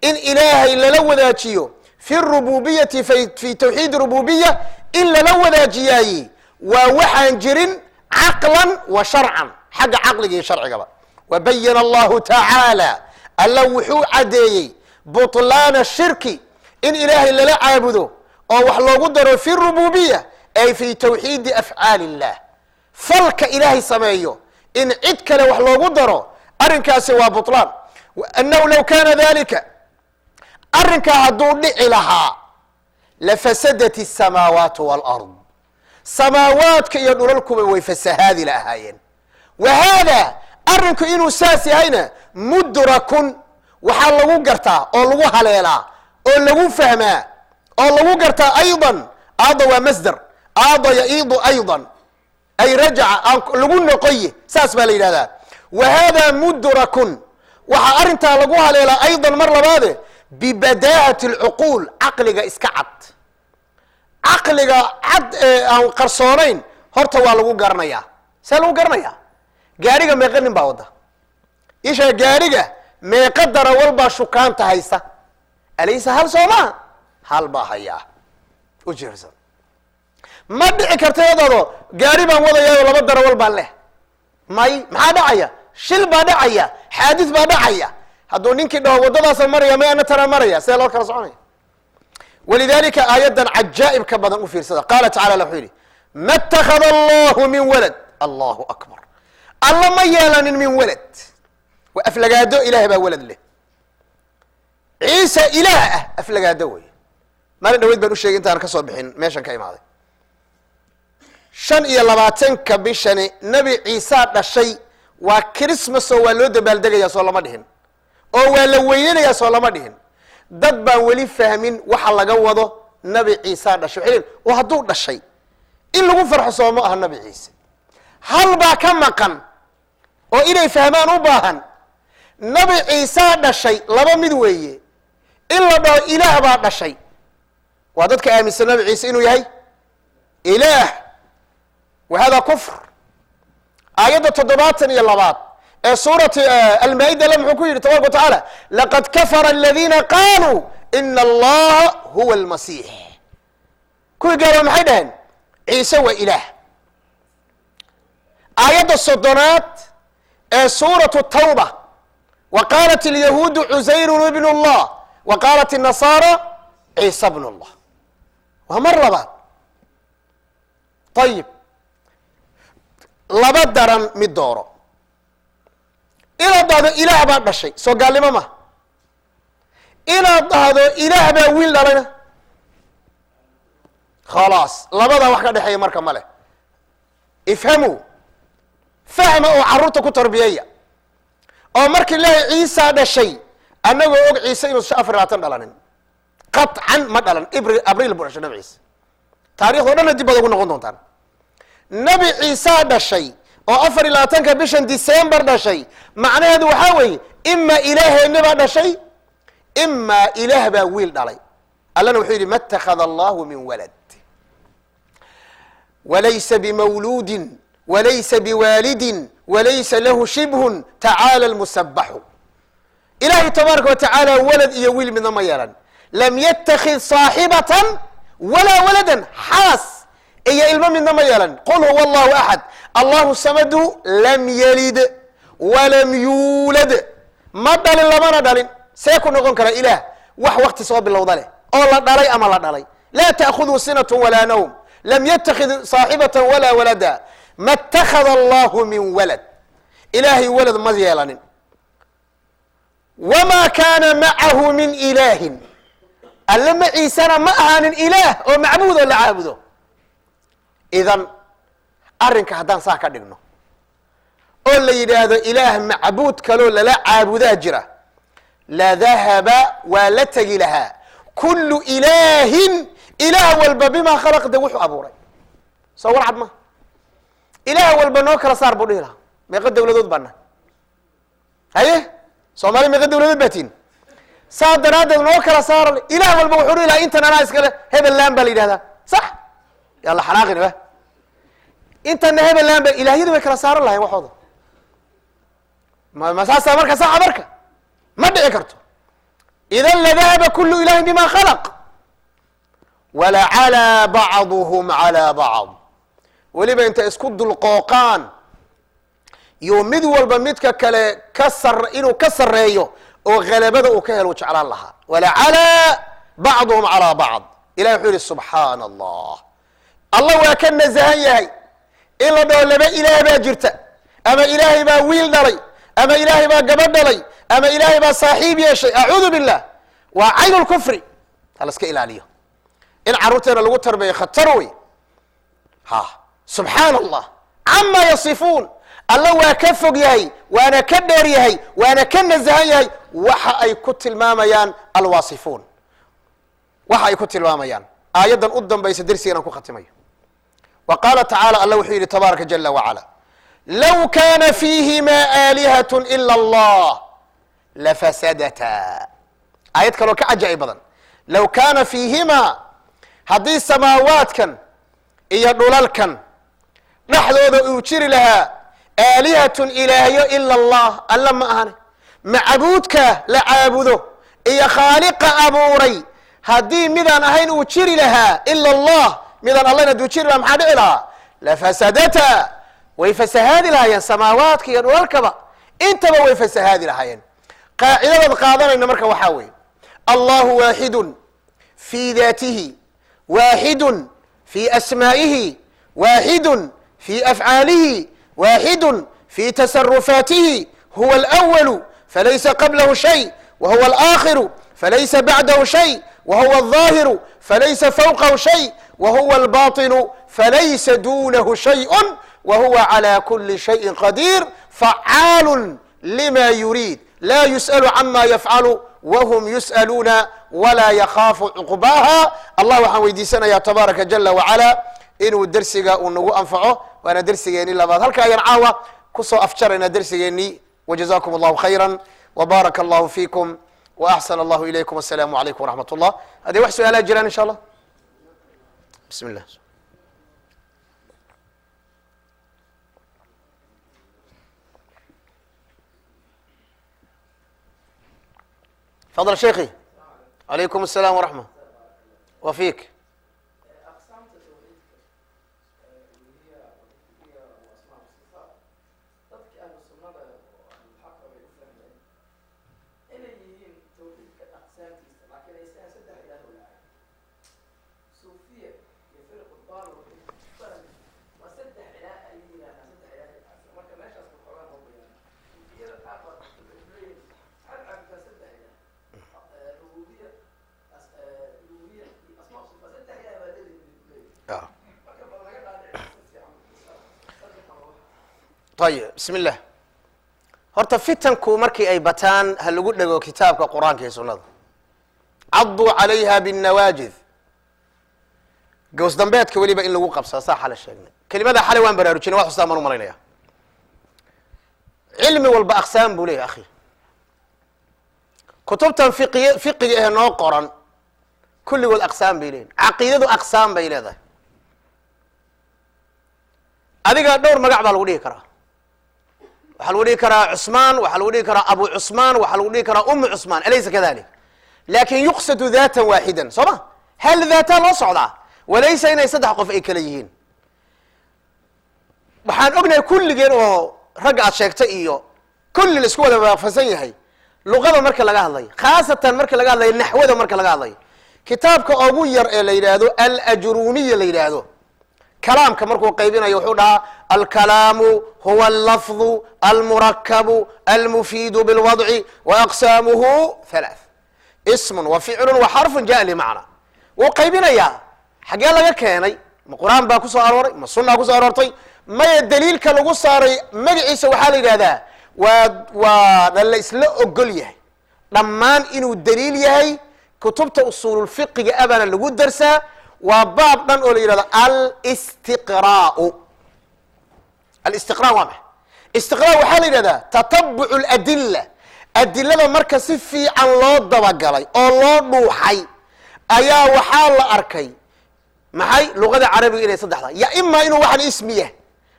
in Ilaahay lala wadaajiyo fi rububiyati, fi tawxiid rububiya in lala wadaajiyaayi waa waxaan jirin caqlan wa sharcan, xagga caqliga iyo sharcigaba. Wa bayana Allahu tacaala, Alla wuxuu caddeeyey butlaana shirki, in Ilaahay lala caabudo oo wax loogu daro, fi rububiya, ay fi tawxiidi afcaali illah, falka Ilaahay sameeyo in cid kale wax loogu daro, arrinkaasi waa butlaan. Annahu low kaana dalika, arrinkaa hadduu dhici lahaa, lafasadat الsamaawaat wاlard, samaawaadka iyo dhulalkuba way fasahaadi lahaayeen. Wa haada, arrinku inuu saas yahayna, mudrakun, waxaa lagu gartaa oo lagu haleelaa oo lagu fahmaa oo lagu gartaa aydan. Aada waa masder, aada yaiidu aydan, ay rajaca, aan lagu noqoye, saas baa la yidhahdaa. Wa hada mudrakun, waxaa arrintaa lagu haleelaa aydan, mar labaade, bibadaahati alcuquul, caqliga iska cad, caqliga cad ee aan qarsoonayn horta waa lagu garanayaa. See lagu garanayaa? Gaariga meeqa nin baa wadda? Isha gaariga meeqa darawal baa shukaanta haysta? Alaysa hal? Soo maa hal baa hayaa u jiirsan? Ma dhici karta iyadoodo gaari baan wadayaa oo laba darawal baan leh. May, maxaa dhacaya? Shil baa dhacaya, xaadis baa dhacaya. Hadduu ninkii dhaho waddadaasaan maraya, may ana tanaa maraya, see loo kala soconaya? Walidalika aayaddan cajaa'ibka badan u fiirsada. Qaala tacala, wuxuu yidhi: ma اtakada Allahu min walad. Allahu akbar! Alla ma yeelanin min walad. Waa aflagaado. Ilahay baa walad leh? Ciisa Ilaah ah, aflagaado wey. Maalin dhaweyd baan u sheegay intaan ka soo bixin meeshan ka imaaday, 25-ka bishani Nebi Ciisaa dhashay. Waa Christmas oo waa loo dabaaldegayaa, soo lama dhihin? Oo waa la weynanayaa, soo lama dhihin? Dad baan weli fahmin waxa laga wado Nabi Ciisa dhashay. Waxay leeyihin, oo hadduu dhashay in lagu farxo sooma aha? Nabi Ciise hal baa ka maqan oo inay fahmaan u baahan. Nabi Ciisaa dhashay, laba mid weeye: in la dhaho Ilaah baa dhashay, waa dadka aaminsan Nabi Ciise inuu yahay Ilaah, wa hada kufr. Aayadda 72aad ee suurati Almaa-ida alle muxuu ku yidhi tabaraka wa tacaala? "Laqad kafara aladiina qaaluu ina Allaha huwa almasiix." Kuwii gaalo maxay dhaheen? Ciise waa Ilaah. Aayadda 30aad ee suuratu Tawba: "Wa qaalat alyahuudu Cusayrun ibnu Allah, wa qaalat الnasaara Ciisa bnu Allah." Waa mar labaad. Ayib, laba daran mid dooro: inaad dhahdo Ilaah baa dhashay, soo gaalnimo ma? Inaad dhahdo Ilaah baa wiil dhalayna, khalaas, labadaa wax ka dhexeeya marka ma leh. Ifhamuu, fahma oo carruurta ku tarbiyeeya. Oo markii Ilaahay Ciisaa dhashay, annagoo og Ciise inuusan 24 dhalanin, qaطcan ma dhalan, Abriil buu dhashay Nabi Ciise. Taarikhdo dhanna dib baad ugu noqon doontaan. Nabi Ciisaa dhashay oo 24-ka bishan December dhashay, macnaheedu waxaa weeye ima Ilaaheenni baa dhashay, imaa Ilaah baa wiil dhalay. Allana wuxuu yidhi: "Ma اtakhada Allahu min walad, walaysa bimawluudin, walaysa biwaalidin, walaysa lahu shibhun, tacaala almusabaxu." Ilaahay tabaaraka wa tacaala walad iyo wiil midna ma yeelan. Lam yattakhid saaxibatan walaa waladan, xaas iyo ilmo midna ma yeelan. "Qul huwa Allahu axad, Allahu samadu, lam yalid walam yuulad." Ma dhalin, lamana dhalin. See ku noqon kara Ilaah wax wakti soo bilowda leh oo la dhalay ama la dhalay? Laa ta'khudhu sinatu walaa nawm, lam yattakhid saaxibatan walaa walada. Ma اtakhada Allahu min walad, Ilaahay walad ma yeelanin. Wamaa kaana macahu min ilaahin, Alle maciisana ma ahaanin ilaah oo macbuud oo la caabudo. Idan arrinka haddaan saa ka dhigno oo la yidhaahdo ilaah macbuud kaloo lala caabudaa jira, la dahaba, waa la tegi lahaa, kullu ilaahin, ilaah walba, bimaa khalaq, de wuxuu abuuray. Soo warcad ma? Ilaah walba noo kala saar buu dhihi lahaa. Meeqa dawladood baa nahay? Haye, Soomaali meeqa dawladood baa tiin? Saa daraaddeed noo kala saara. Ilaah walba wuxuu dhihi lahaa intan anaa iskale. Hebel laan baa la yidhahdaa, sax? Yalla xanaaqin ba. Intanna hebel laan ba. Ilaahyadu way kala saaran lahayn waxooda. Ma saasaa marka saxa? Marka ma dhici karto. Idan ladahaba kulu ilahin bima khalaq walacalaa bacduhum calaa bacd. Weliba intay isku dulqooqaan yuu mid walba midka kale ka sar inuu ka sarreeyo oo ghalabada uu ka helo jeclaan lahaa. Walacalaa bacduhum calaa bacd. Ilahi wuxuu yihi: "Subxaana Allah." Allah waa ka nasahan yahay in la dhaho laba ilaah baa jirta, ama Ilaahay baa wiil dhalay, ama Ilaahay baa gabadh dhalay, ama Ilaahay baa saaxiib yeeshay. Acuudu billah, waa caynu lkufri. Ha la iska ilaaliyo in carruurteena lagu tarbeeyo, khatar wey. Ha, subxaana Allah cama yasifuun. Alla waa ka fog yahay, waana ka dheer yahay, waana ka nasahan yahay waxa ay ku tilmaamayaan alwaasifuun, waxa ay ku tilmaamayaan. Aayaddan u dambaysa dersigan aan ku khatimayo: wa qaala tacaala, Alla wuxuu yidhi tabaaraka jala wacala: "Low kaana fiihima aalihat ila Allah lafasadata." Aayad kaloo ka cajaa'ib badan. Low kaana fiihimaa, haddii samaawaadkan iyo dhulalkan dhexdooda uu jiri lahaa, aalihatun, ilaahyo, ila Allah, Alla ma ahane, macbuudka la caabudo iyo khaaliqa abuuray haddii midaan ahayn uu jiri lahaa, ila Allah, midaan allahn hadduu jiri lahaa, maxaa dhici lahaa? Lafasadata, way fasahaadi lahaayeen samaawaadka iyo dhulalkaba, intaba way fasahaadi lahaayeen. Qaacidadaad qaadanayna marka waxaa weeye: Allahu waaxidun fii daatihi, waaxidun fii asmaa'ihi, waaxidun fii afcaalihi, waaxidun fii tasarufaatihi. Huwa alأwalu falaysa qablahu shay, wa huwa alaakhiru falaysa bacdahu shay, wa huwa alظaahiru falaysa fawqahu shay, wa huwa albaطinu falaysa duunahu shayء, wa huwa calى kuli shayin qadiir. Facaalu lima yuriid, laa yus'alu cama yafcalu wahum yus'aluuna, walaa yakhaafu cuqbaaha. Allah waxaan weydiisanayaa tabaaraka jala wacala inuu dersiga uu nagu anfaco. Waana dersigeennii labaad. Halka ayaan caawa kusoo afjaraynaa dersigeennii. Wajazakum allahu khayra wbaaraka allahu fiikum waaxsan allahu ilaykum. Assalaamu calaykum waraxmat ullah. Haddii wax su-aalaa jiraan, insha allah, bismi llah. Fadl sheikhi. Calaykum asalaam waraxma wa fiik. Aqsaamta tawxiidka, uluhiya, rububiya wa asmaa wa sifaat, dadka ahlu sunnada oo ahlulxaqa bay u fahmeen inay yihiin tawxiidka aqsaamtiisa, laakiin aysan saddex ilaah u lahayn. Suufiya iyo firqu daal waxay ku fahmeen waa saddex ilaah ayay yidhahdaan, saddex ilaah ay caabudaan. Marka meeshaas waxoogaa noo bayaan. Suufiyada qaar baa waxay leeyihiin waxaad caabudaa saddex ilaah, rububiya, uluhiya iyo asmaa wa sifaat, saddex ilaah baa leeyihiin bay ku leeyihiin. Marka bal naga dhaadhici si fiican saddexa wax. Ayib, bismi illah. Horta fitanku markii ay bataan, ha lagu dhego kitaabka Qur-aanka iyo sunnada. Caduu calayha binnawaajid, gows dambeedka weliba in lagu qabsaa. Saa xale sheegnay kelimada, xalay waan baraarujinay, wax xustaan baan u malaynaya. Cilmi walba aqsaam buu leeyahy, akhi. Kutubtan fiqiy fiqiga ee noo qoran kulligood aqsaam bay leeyihin. Caqiidadu aqsaam bay leedahay. Adiga dhowr magac baa lagu dhihi karaa. Waxaa lagu dhihi karaa Cusmaan, waxaa lagu dhihi karaa Abu Cusmaan, waxaa lagu dhihi karaa Umu Cusmaan, alaysa kadalik? Lakin yuqsadu daatan waaxidan, soo ma? Hal daataa loo socdaa, walaysa inay saddex qof ay kala yihiin. Waxaan ognahay kulligeen oo ragga aad sheegtay iyo kulli la isku wada waafaqsan yahay, luqada marka laga hadlayo, khaasatan marka laga hadlayo naxwada, marka laga hadlayo kitaabka ugu yar ee la yidhaahdo Alajrumiya la yidhaahdo, kalaamka markuu qaybinayo wuxuu dhahaa: alkalaamu huwa allafdu almurakabu almufiidu bilwadci, wa aqsaamuhu halaath: ismun wa ficlu wa xarfun jaa limacna. Wuu qaybinayaa. Xaggee laga keenay? Ma Qur-aan baa ku soo arooray? Ma sunaa kusoo aroortay? Maya. Daliilka lagu saaray magaciisa waxaa la yidhahdaa waa la isla ogol yahay dhammaan inuu daliil yahay. Kutubta usuululfiqiga abaana lagu darsaa. Waa baab dhan oo la yidhahdo alistiqraau. Alistiqra waa maxay? Istiqra waxaa la yidhahdaa tatabucu aladila. Adilada marka si fiican loo dabagalay oo loo dhuuxay ayaa waxaa la arkay maxay luqada carabiga inay saddexda ya ima inuu waxan ismi yahay,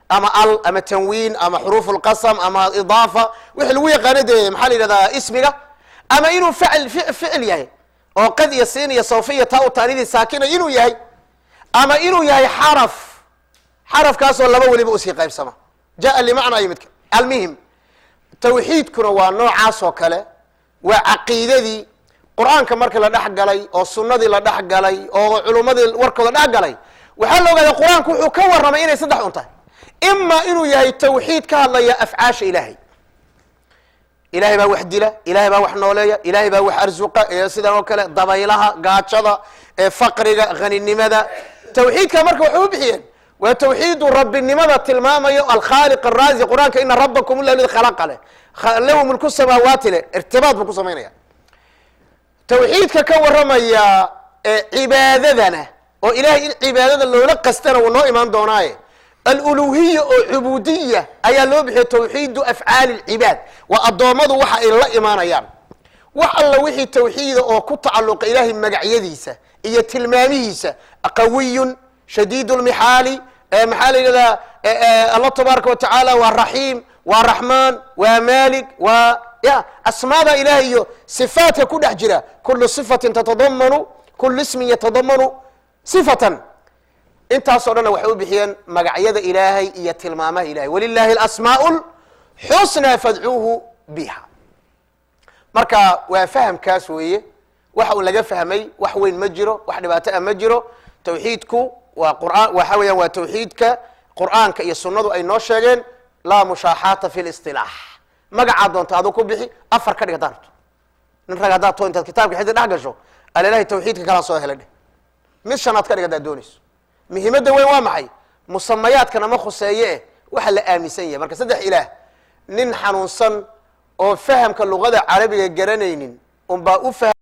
ama al, ama tanwiin, ama xuruuf lqasam, ama idaafa, wixii lagu yaqaano dee maxaa la yidhahdaa ismiga, ama inuu facil ficil yahay oo qad iyo siin iyo sawfa iyo taa u taanidii saakina inuu yahay, ama inuu yahay xaraf, xarafkaasoo laba weliba usii qaybsama, jaa limacna iyo midka. Almuhim, tawxiidkuna waa noocaas oo kale. Waa caqiidadii Qur-aanka marka la dhex galay oo sunnadii la dhex galay oo culummadii warkooda dhex galay, waxaa la ogaaday Qur-aanku wuxuu ka warramay inay saddex un tahay: ima inuu yahay tawxiid ka hadlaya afcaasha Ilaahay, Ilahay baa wax dila, Ilahay baa wax nooleeya, Ilahay baa wax arsuqa, sidan oo kale dabaylaha, gaajada, faqriga, haninimada. Tawxiidka marka waxay u bixiyeen waa tawxiidu rabbinimada tilmaamayo, alkhaaliq araaziq. Qur-aanka ina rabbakum ladi khalaqa leh, lahu mulku samaawaati leh, irtibaad buu ku samaynaya. Tawxiidka ka warramaya cibaadadana oo Ilahay in cibaadada loola qastana wuu noo imaan doonaaye, aluluhiya oo cubuudiya ayaa loo bixiya, tawxiidu afcaali lcibaad, waa addoommadu waxa ay la imaanayaan. Wax alla wixii tawxiida oo ku tacalluqa Ilahay magacyadiisa iyo tilmaamihiisa, qawiyun shadiid lmixaali, maxaa la yidhahdaa, Allah tabaaraka watacaala waa Raxiim, waa Raxmaan, waa Maalik, waa ya asmaada Ilahay iyo sifaatka ku dhex jira. Kulu sifatin tatadamanu, kulu ismin yatadamanu sifatan. Intaasoo dhanna waxay u bixiyeen magacyada Ilaahay iyo tilmaamaha Ilahay. Walilahi alasmaau lxusnaa fadcuuhu biha. Marka waa fahamkaas weeye waxa uu laga fahmay. Wax weyn ma jiro, wax dhibaato ah ma jiro. Tawxiidku waa Qur'aan, waxa weeyaan waa tawxiidka Qur'aanka iyo sunnadu ay noo sheegeen. Laa mushaaxaata fi lisilaax. Magacaa doonta aduu ku bixi, afar ka dhig haddaad rabto. Nin rag haddaad to intaad kitaabka xiddi dhex gasho, alalahi tawxiidka kalaa soo helay dheh, mid shanaad ka dhig haddaad doonayso. Muhiimadda weyn waa maxay? Musamayaadkana ma khuseeye eh waxa la aaminsan yahay. Marka saddex ilaah Nin xanuunsan oo fahamka luqada Carabiga garanaynin unbaa u faham.